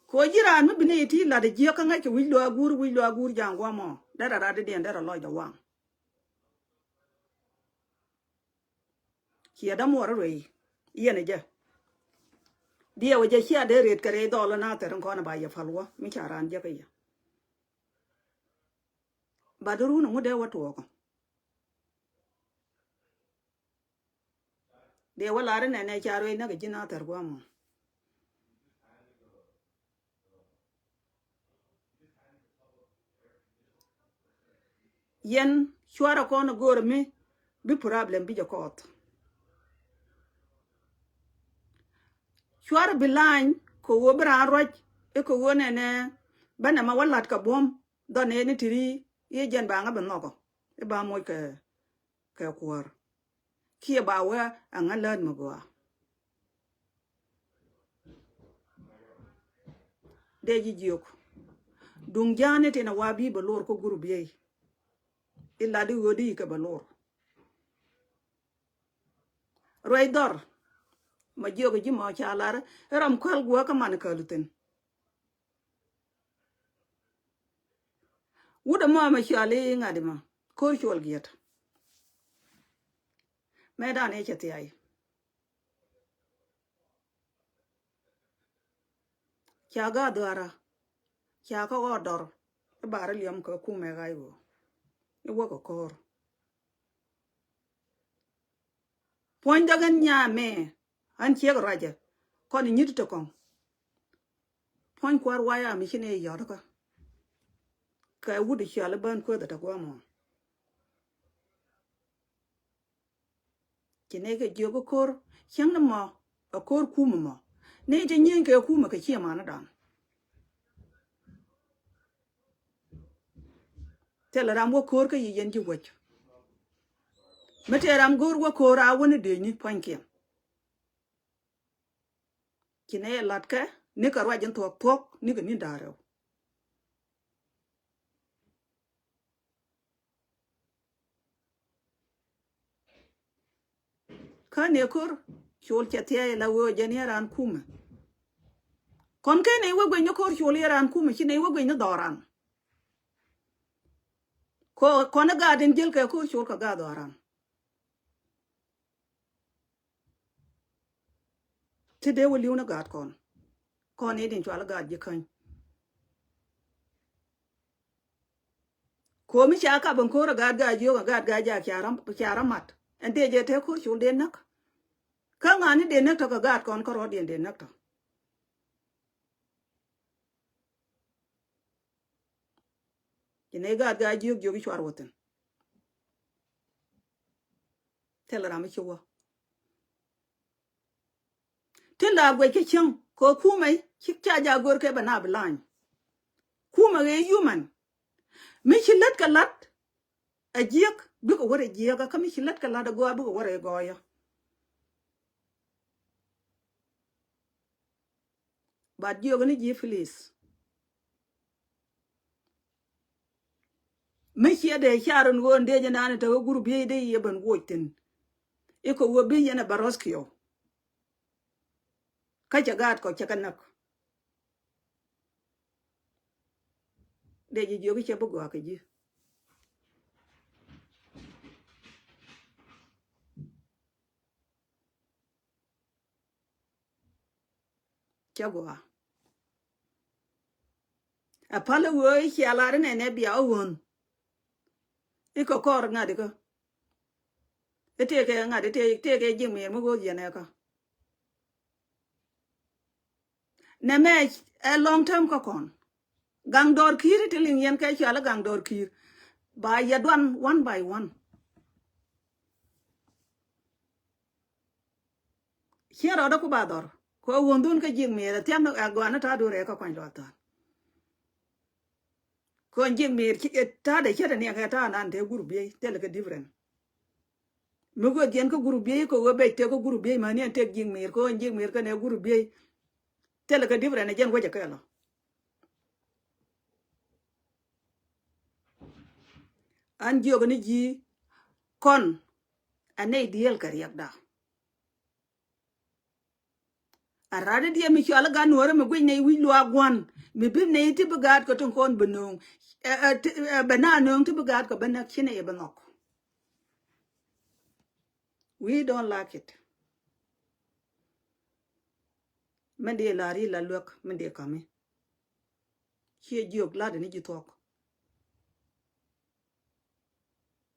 Kɛ ɣöö ji̱ raan mi bi ni ti lat jiäk kä ŋäc kɛ wi̱c luaac guur, wi̱c luaac guur ja̱a̱ŋ gua̱a̱mɔ. Derɛ rat didiɛn derɛ lɔcdɛ waŋ. Ciɛ dämuɔr ruëy yɛn ɛ jɛ. Diɛw ɛ jɛ cia dee ret kɛ rɛy dhɔl na thɛr in kɔn ɛ ba yɛ pal wä mi ca raan jɛ kä yɛ. Ba di run ŋut dee wä tuɔɔkä. Dee wä lar inɛnɛ ca ruëy näk ji̱ na thɛr gua̱a̱mɔ. Yɛn cuarɛ kɔn go̱o̱r mi bi problem bi jɛ kɔɔth. Cuarɛ bi lany kɛ ɣöö bi raan ruac i̱ kɛ ɣöö nɛnɛ bä nɛmɛ wä la̱t kɛ buɔ̱m dhɔn ëë ni ti̱ri i̱ jɛn ba ŋä bi nhɔkɔ i̱ ba moc kɛ, kɛ kuäär. Kiɛ ba wee aŋa läät mi gɔaa. Dee ji̱ jiök. Duŋ ja̱a̱ni tin a wa bi bɛ lor kä gurup yey. Ilat i̱ ɣöö di kɛ bɛ lor. Ruɛc dhɔr. Ma jiök ji̱ mɔ ca lar i̱ ram käl guäk kä man käl thi̱n. Wut ɛmɔ ɛmɛ cɔal i̱ ŋa̱t ɛmɔ, ko̱r cuɔl giɛt. Mɛ dan i̱ cɛ thiay. Ca gaat dhua̱ra, ca kä ɣɔɔd dɔr i̱ bar i̱ liɔm kɛ kumɛ ɣa̱c ɣöö i̱ wäkɛ ko̱r. Puɔ̱nydä ɣän nyamɛ, ɣän ciek ruacɛ kɔn i̱ nyit ti kɔŋ. Puɔ̱ny kua̱r waya mi ci nɛ yɔt kä kɛ wut i̱ cial i̱ bän kueth ɛ tɛ guamɔ. Ci nɛ kɛ jiök i̱ ko̱r cäŋ ni mɔ, ɛ ko̱r kumɛ mɔ. Ni ti nyieny kɛ kumɛ kɛ ciɛ manidan. Thilɛ ram wä ko̱r kä yi yɛn ji̱ wäc. Mi tëë ram go̱o̱r wä ko̱r a wäni dëëcni pua̱nykiɛn. Ci nɛ yɛ latkɛ nikɛ ruac in thuɔ̱k thuɔ̱k nikɛ ni̱n da̱ŋ rɛw. Kä ni ko̱r col cɛ thia̱a̱c la wee ɔ jɛn yɛ raan kumɛ. Kɔn ken i̱ wä guic ni ko̱r col yɛ raan kumɛ ci ni wä guic ni dhɔran. Kɔ kɔn i̱ gaat in jiäl kɛ ko̱r col kɛ gaat dhɔran. Ti dee wä li̱w ni gaat kɔn. Kɔn i̱ din cual i̱ gaat ji̱ käny. Komi ca kap in ko̱r a gaat gaa jiök a gaat gaa jak ca ram, ca ram mat. Ɛn dee jɛ te ko̱r cul dee näk. Kä ŋa̱ni dee näk tɔ kɛ gaat kɔn kä rɔɔdiɛn dee näk tɔ. Ci nɛ gaat gaa jiök jiök i̱ cuar wä thi̱n. Thilɛ ram i̱ ci wä. Tin la guɛc kä cieŋ kɛ kumɛ ci ca ja gör kɛ bɛ na bi lany. Kumɛ ɣee human. Mi ci lät kɛ la̱t a jiäk bikɛ wär a jiäk kä mi ci lät kɛ la̱t a gɔaa bikɛ wär a gɔɔyä. But jiök ni ji̱ please. Mi ciɛ dee car in ɣöö in dee jɛ naan in te ɣä gurup biey dee yɛ ben woc thi̱n. Ikɛ ɣöö bi yɛn ɛ bɛ rescue. Kä cɛ gaat kɔ cɛ kɛ näk. Dee ji̱ jiök i̱ cɛ bi gɔaa kɛ ji̱. Cɛ gɔaa. Ɛ pal i̱ wee i̱ cia lar inɛ nɛ bia ɣän. Ikɛ kɔr ŋa̱t ikä. I̱ tëëkɛ ŋa̱t i̱ tëëkɛ ji̱ mi̱er mi ɣööth yɛn ɛkä. Nɛmɛ ɛ long term kä kɔn. Gaŋ dɔɔr ki̱i̱r i̱ ti liŋ yɛn kɛ cual i̱ gaŋ dɔɔr ki̱i̱r. Ba yɛ duan one by one. Ciɛ rɔɔdä ku ba dhɔr kɛ ɣöö wundun kä ji̱k mi̱eer ɛ thiam ni ɛ gɔaa ni ta̱a̱ duun rɛɛ kä kuany luath tha̱a̱n. Kɛ ɣöö ji̱k mi̱eer ta̱a̱ dee ce̱t ɛ niɛk ɛ ta̱a̱ nan te gurup biey thilɛ kɛ different. Mi guäth jiɛn kä gurup biey kɛ ɣöö bec tek kä gurup biey mäni ɛn tek ji̱k mi̱eer kɛ ɣöö ji̱k mi̱eer kɛnɛ gurup biey. Thilɛ kɛ different ɛ jɛn wecɛ kɛɛl ɔ. An jiök ni ji̱ kɔn ɛ nɛy dieel kɛ riɛkda. A rat i̱ diɛ mi cual i̱ gat nuɔ̱ɔ̱rä mi guic nɛy wi̱c luaak gua̱n mi bi nɛy ti bi gaat kɛ tin kɔn bi nööŋ. Ɛ, ɛ, ti, ɛ, bɛ na nööŋ ti bi gaat kɛ bä näk ci nɛy ɛ bi nhɔk. We don't like it. Min dee la̱r i̱ la luäk min dee ka̱mi. Ciɛ jiök lat ni ji̱ thuɔ̱k.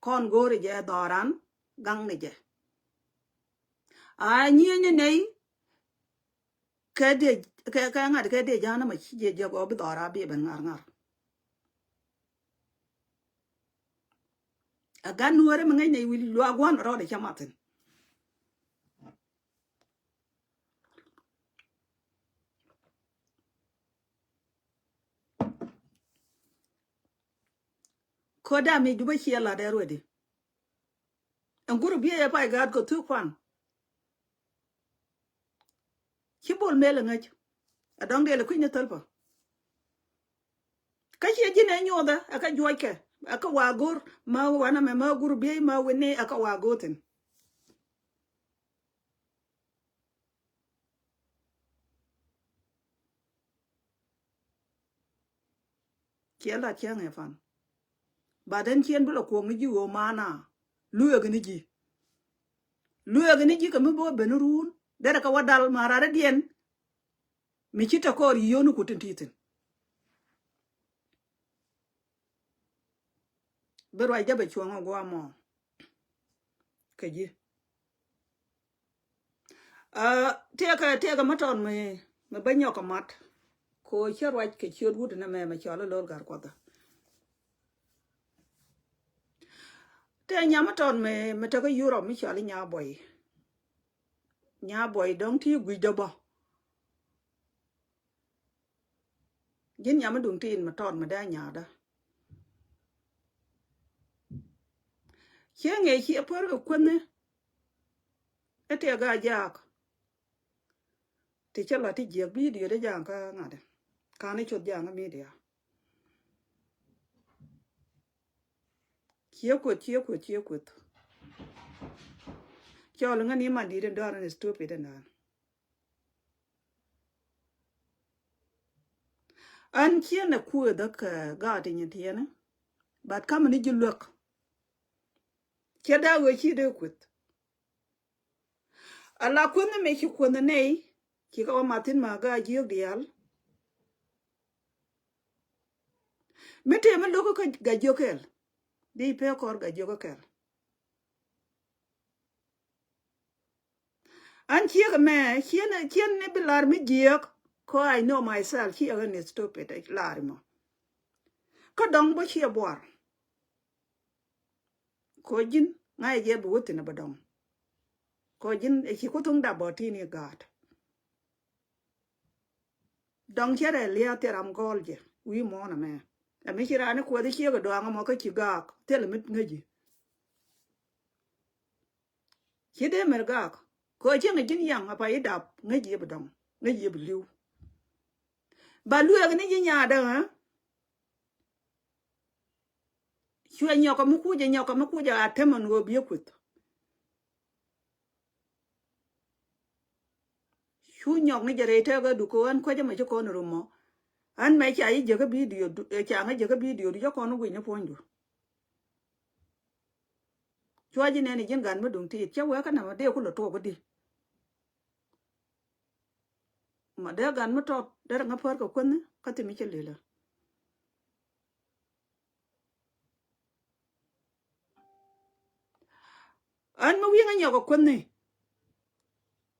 Kɔn go̱o̱ri jɛ dhɔran gaŋni jɛ. A nyieny ni nɛy kɛ dee kɛ kɛ ŋa̱t kɛ dee ja̱a̱n ama ci jɛ jɛ gɔɔ bi dhɔra bi ben ŋa̱r ŋa̱r. A gan nuɔ̱ɔ̱rɛ mi ŋäcnɛ wi̱i̱ luaak gua̱n rɔɔdɛ cä mathin. Koda mi jubä ciɛ lat ɛ ruɛdi. Ɛn gurupbiey ɛ pay gaat kɔ thuk kuan. Ci Bol Mel ɛ ŋäc. Ɛ dɔ̱ŋ dee lɛ kui̱ny ni thäl pä. Kä ciɛ ji̱n ɛ nyuɔthɛ ɛ kä juɔckɛ ɛ kä wa go̱r ma wanɛ mɛ ma gurupbiey ma wi̱ni ɛ kä wa go̱r thi̱n. Ciɛ lat cäŋ ɛ fan. But ɛn ciɛn bi lɔ kuɔk ni ji̱ ɣöö mana lueek ni ji̱. Lueek ni ji̱ kɛ mi bi wä ben run derɛ kɛ wä dal ma rarɛ diɛn. Mi ci tɛ kɔɔr yi yoni ku tin ti thin. Bi ruac jɛ bɛ cuɔ̱ŋ a guamɔ kɛ ji̱. Tëëkɛ tëëkɛ mä tɔt mi mi bä nyɔk kɛ mat. Ko cä ruac kɛ ciöt wut nɛ mɛ mɛ cɔl i̱ lo̱l gar kuɔth. Tëë nyam mä tɔt mi mi tekɛ Yurop mi cɔl i̱ nya buɔy. Nya buɔy dɔ̱ŋ ti guic dɔ bä. Ji̱n nyam mi duŋ tin mi tɔt mi dee a nyadä. Ciɛ ŋee ciɛ pär kɛ kuänh ni. Ɛ tëë gaa jaak. Ti cä la ti jiɛk bidio dee jaŋ kä ŋa̱dɛ. Ka̱n i̱ cuth jaŋ kä midia. Ciɛ kueth, ciɛ kueth, ciɛ kueth. Cɔl ŋä ni man di̱t in dɔ̱r in stupid in dan. An ciɛ nɛ kueth kä gaat in tiɛn. But kamɛ ni ji̱ luäk. Ciɛ daa wee ci dee kueth. Ala kueth ni mëë ci kueth ni nɛy ci kä wä mathin ma gaa jiök diaal. Mi tëë mi lo̱k kä gaa jiök kɛl. Di pee kɔr gaa jiök kɛl. An ciek mɛ ciɛn ciɛn ni bi lar mi jiök. Kɔ I know myself ciek ni stupid lar mɔ. Kä dɔŋ bä ciɛ buar. Ko ji̱n ŋa̱c jɛ bi wä thi̱n a bä dɔŋ. Ko ji̱n ɛ ci ku thuŋ dap bɔ ti̱n i̱ gaat. Dɔŋ cɛ rɛ lia̱a̱ thil ram gɔl jɛ wi̱i̱ muɔ̱ɔ̱n ɛmɛ. Ɛmi ci raan i̱ kuɛth i̱ ciek ɛ dɔaŋ ɛmɔ kä ci gaak thil mi ŋäci. Ci dee mɛr gaak kɛ cieŋ ji̱n yaŋ a pa i̱ dap ŋäci i̱ bi dɔŋ ŋäci i̱ bi li̱w. Ba lueek ni ji̱ nyaadä ɣä. Cuɛ nyɔk kɛ mi kucɛ nyɔk kɛ mi kucɛ a temɛn ɣöö biɛ kueth. Cu nyɔk ni jɛ rɛy tɛk ɛ duk kɛ ɣän kuecä mɛ ci kɔn rum mɔ. Ɣän mɛ ca i̱ jekä bidio ca ŋä jekä bidio du cä kɔn guic ni puɔ̱nydu. Cua ji̱ nɛn i̱ ji̱n gan mi duŋ tiit cä wee kä nɛmɛ dee ku lɔ tuɔɔk di. Ma dee gan mi tɔt derɛ ŋä pär kɛ kuänh kä thi mi cä lilä. Ɣän mi wi̱i̱ ŋä nyɔk ɛ kuänh ni.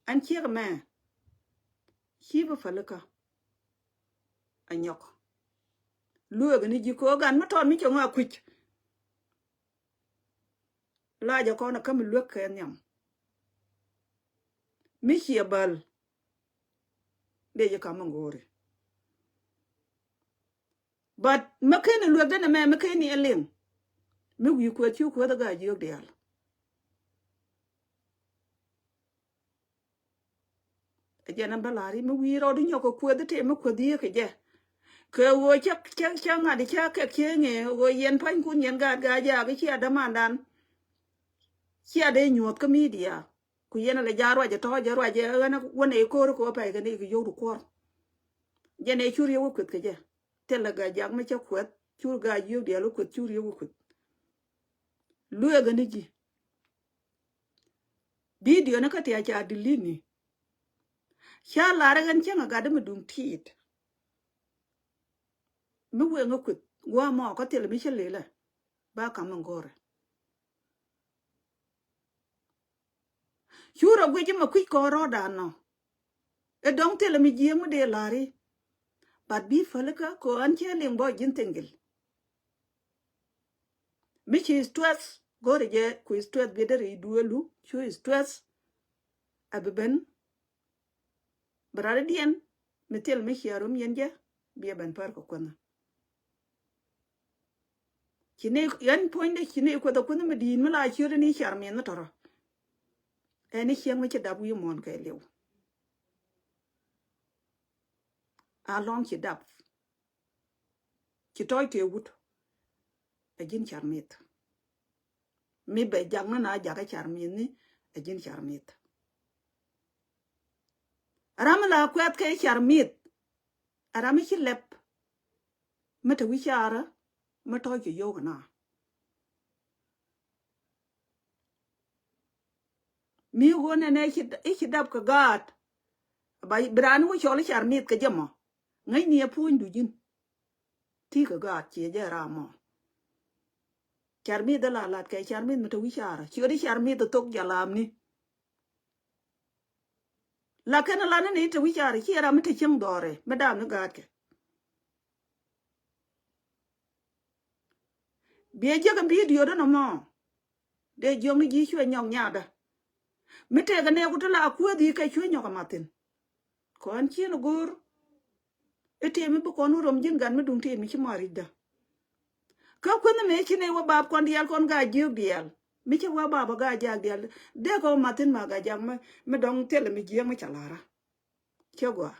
Ɣän ciek mɛ ci bi pälikä. A nyɔk lueek ni ji̱ kɛ ɣän mi tɔt mi cɛ ŋä a kui̱c. Lacɛ kɔn ɛ kä mi luek kɛ nhiam. Mi ciɛ bäl. Dee ji̱ kam mi ŋo̱o̱ri. But mi ken i̱ luek denɛ mɛ mi ken i̱ ɛ liŋ. Mi wi̱i̱ kueth cu kueth ɛ gaa jiök diaal. Ɛ jɛn ɛn bä la̱r i̱ mi wi̱i̱ rɔɔd i̱ nyɔk kɛ kueth i̱ tëë mi kueth yiëë kɛ jɛ. Kɛ ɣöö cä cä cä ŋa̱t i̱ cä kɛ cieŋ ëë ɣöö yɛn pua̱nykun yɛn gaat gaa jaak i̱ cia dämandan. Cia dee nyuɔ̱th kä midia. Ku yɛn ala ja ruacɛ tɔ̱ jɛ ruacɛ ɣän wänɛ i̱ ko̱r kɛ wä pɛy kɛ ni kɛ yio̱w di kuɔr. Jɛn ɛ cur yɛ wä kueth kɛ jɛ. Thilɛ gaa jak mi cä kueth cur gaa jiök diaal wä kueth cur yɛ wä kueth. Lueek ɣän i̱ ji̱. Bidio ni kä tia ca dilini. Ca lar ɣän cäŋ a gat mi duŋ tiit. Mi wëë ŋä kueth gua̱a̱ mɔ kä thilɛ mi cä lilɛ. Ba kam mi go̱rɛ. Cu rɔ guic mɛ kui̱c kɔn rɔɔdan nɔ. Ɛ dɔ̱ŋ thilɛ mi jiääk mi dee la̱ri. But bi pälikä kɛ ɣän cä liŋ bä ji̱n thiŋgil. Mi ci stress go̱rɛ jɛ ku stress bi derɛ i̱ duelu cu stress. A bi ben. Bi rɔɔdiɛn mi thil mi ciɛ rum yɛn jɛ biɛ ben pär kɛ kuänh. Ci ni yɛn puɔ̱nydɛ ci ni kueth a kuänh mi di̱i̱t mi la ciöt ni car miɛn mi tɔrɔ. Ɛn i̱ cieŋ mi ci dap wi̱i̱ muɔ̱ɔ̱n kɛ liw. A lɔŋ ci dap. Ci tɔc kɛ wut. Ɛ ji̱n car mi̱th. Mi bɛ jak ni na jakä car mi̱th ni ɛ ji̱n car mi̱th. Ram mi la kuɛth kɛ car mi̱th. Ram mi ci lɛp. Mi te wi̱c carä mi tɔc kɛ yio̱w kɛ na. Mi ɣöö nɛnɛ i̱ ci, i̱ ci dap kɛ gaat. Ba bi raan wä cɔl i̱ Car Mith kɛ jɛ mɔ. Ŋäcni ɛ puɔ̱nydu ji̱n. Ti kɛ gaat ciɛ jɛ ram mɔ. Car Mith ɛ la lat kɛ Car Mith mi te wi̱c carä. Ciöt i̱ Car Mith ɛ thok jalamni. Lakin ɛ la ni ni te wi̱c carä ciɛ ram mi te cieŋ dhɔrɛ mi dam ni gaatkɛ. Biɛ jiäk in bidiö dä nɔmɔ. Dee jiökni ji̱ cuɛ nyɔk nyadä. Mi tëëkɛ nɛɛku ti la kuäthi kɛ cuɛ nyɔk amathin. Kɔn cien go̱o̱r. I̱ tëë mi bi kɔn wä rom ji̱n gat mi duŋ tëë mi ci mɔ ri̱cdä. Kä kuänh mëë ci nɛy wä bap kɔn diaal kɔn gaa jiök diaal. Mi ci wä bap ɔ gaa jak diaal. Dee kɛ wä mathin ma gaa jak mi, mi dɔŋ thilɛ mi jiäk mi ca la̱rä. Cä gɔaa.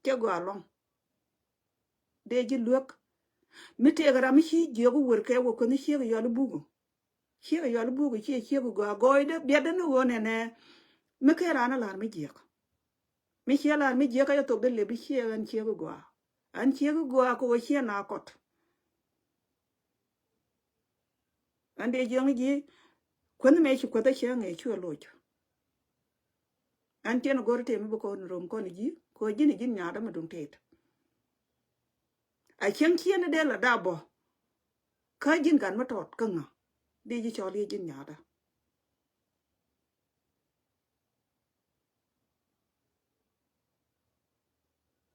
Cä gɔaa lɔŋ. Dee ji̱ luek. Mi tëëkɛ ram mi ci jiök wër kɛ wä kuänh ciek yɔl buk. Ciek yɔl buk ciɛ ciek gɔaa gɔɔydä biɛtdä ni ɣöö nɛnɛ. Mi ken raan a la̱r mi jiök. Mi ciɛ la̱r mi jiök kä yɛ thok dee lep i̱ ciek ɛn ciek gɔaa. Ɛn ciek gɔaa kɛ ɣöö ciɛ na kɔt. Ɛn dee jiäŋ ji̱ kuänh mëë ci kuäth a cieŋ ëë cuɛ loc. Ɛn tiɛn go̱r tëë mi bi kɔn rom kɔn ji̱ kɛ ɣöö ji̱n ji̱n nyaatdä mi duŋ tëët. A cieŋ ciɛn dee la dap bɔ. Kä ji̱n gat mi tɔt kä ŋa dee ji̱ cɔl i̱ ji̱n nyaatdä.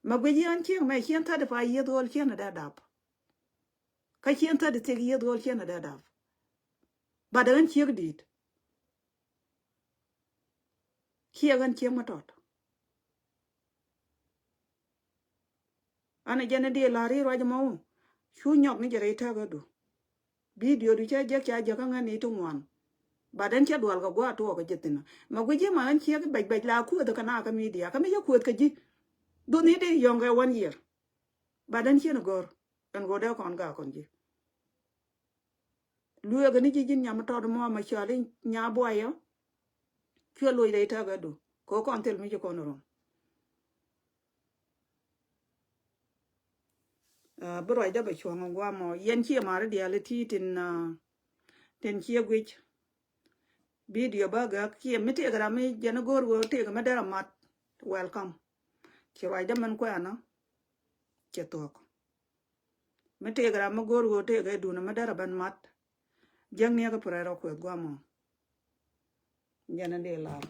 Ma guic yɛn cieŋ mɛ cien thirty five years old cien a dee dap. Kä cien thirty six years old cien a dee dap. But ɣän ciek di̱i̱t. Ciek ɣän cieŋ mi tɔt. An a jɛn a diɛ la̱r i̱ ruac ɛmɔ. Cu nyɔk ni jɛ rɛy tɛ̈kädu. Bidio du cä jek ca jek kä ŋän ni ti ŋuan. But ɛn cä dual kɛ gua̱a̱ tuɔɔk kɛ jɛ thi̱n. Ma guic ji̱ ma ɛn ciek bɛc bɛc la kuëth kɛ na kä midia kä mi cä kuëth kɛ ji̱. Dhun ni di yɔ̱ŋ kɛ one year. But ɛn cien gɔ̱r ɛn ɣöö dee kɔn gak kɔn ji̱. Lueek ni ji̱ ji̱n nyam tɔt mɔ ma cɔal i̱ nya buayɔ. Cuɛ loc rɛy tɛ̈kädu kɛ ɣöö kɔn thil mi ci kɔn rom. Ah, bi ruacdä bɛ cuɔ̱ŋ ɛ guamɔ yɛn ciɛ mari diaal iti tin, ah, tin ciɛ guic. Bidio bä gäk ciɛ mi tëëk ram mi jɛn go̱o̱r wä tëëk mi derɛ mat. Welcome. Ci ruacdä mɛn kuɛɛnä. Cɛ thuɔ̱k. Mi tëëk ram mi go̱o̱r wä tëëk ɛ duun mi derɛ ben mat. Jiäk ni ɛ kɛ pɛrɛ rɔ kueth guamɔ. Jɛn ɛ dee lar.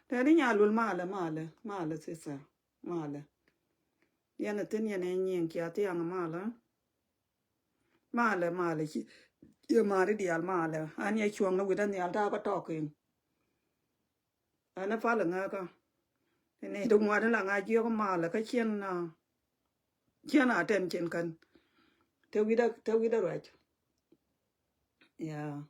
Tɛni nya lul malɛ, malɛ, malɛ sister, malɛ. Yɛn a thin yɛn a nyiŋ kia thiaŋ malɛ. Malɛ, malɛ ci, ci mari diaal malɛ. An yɛ cuɔ̱ŋ ni wi̱dan nhial ta̱a̱ kä tɔɔk in. Ɛn ɛ pal ɛ ŋäkä. Ni ti ŋuan la ŋa̱c jiök malɛ kä ciɛn, ah, ciɛn attention kän. Te wi̱dä, te wi̱dä ruac. Yeah.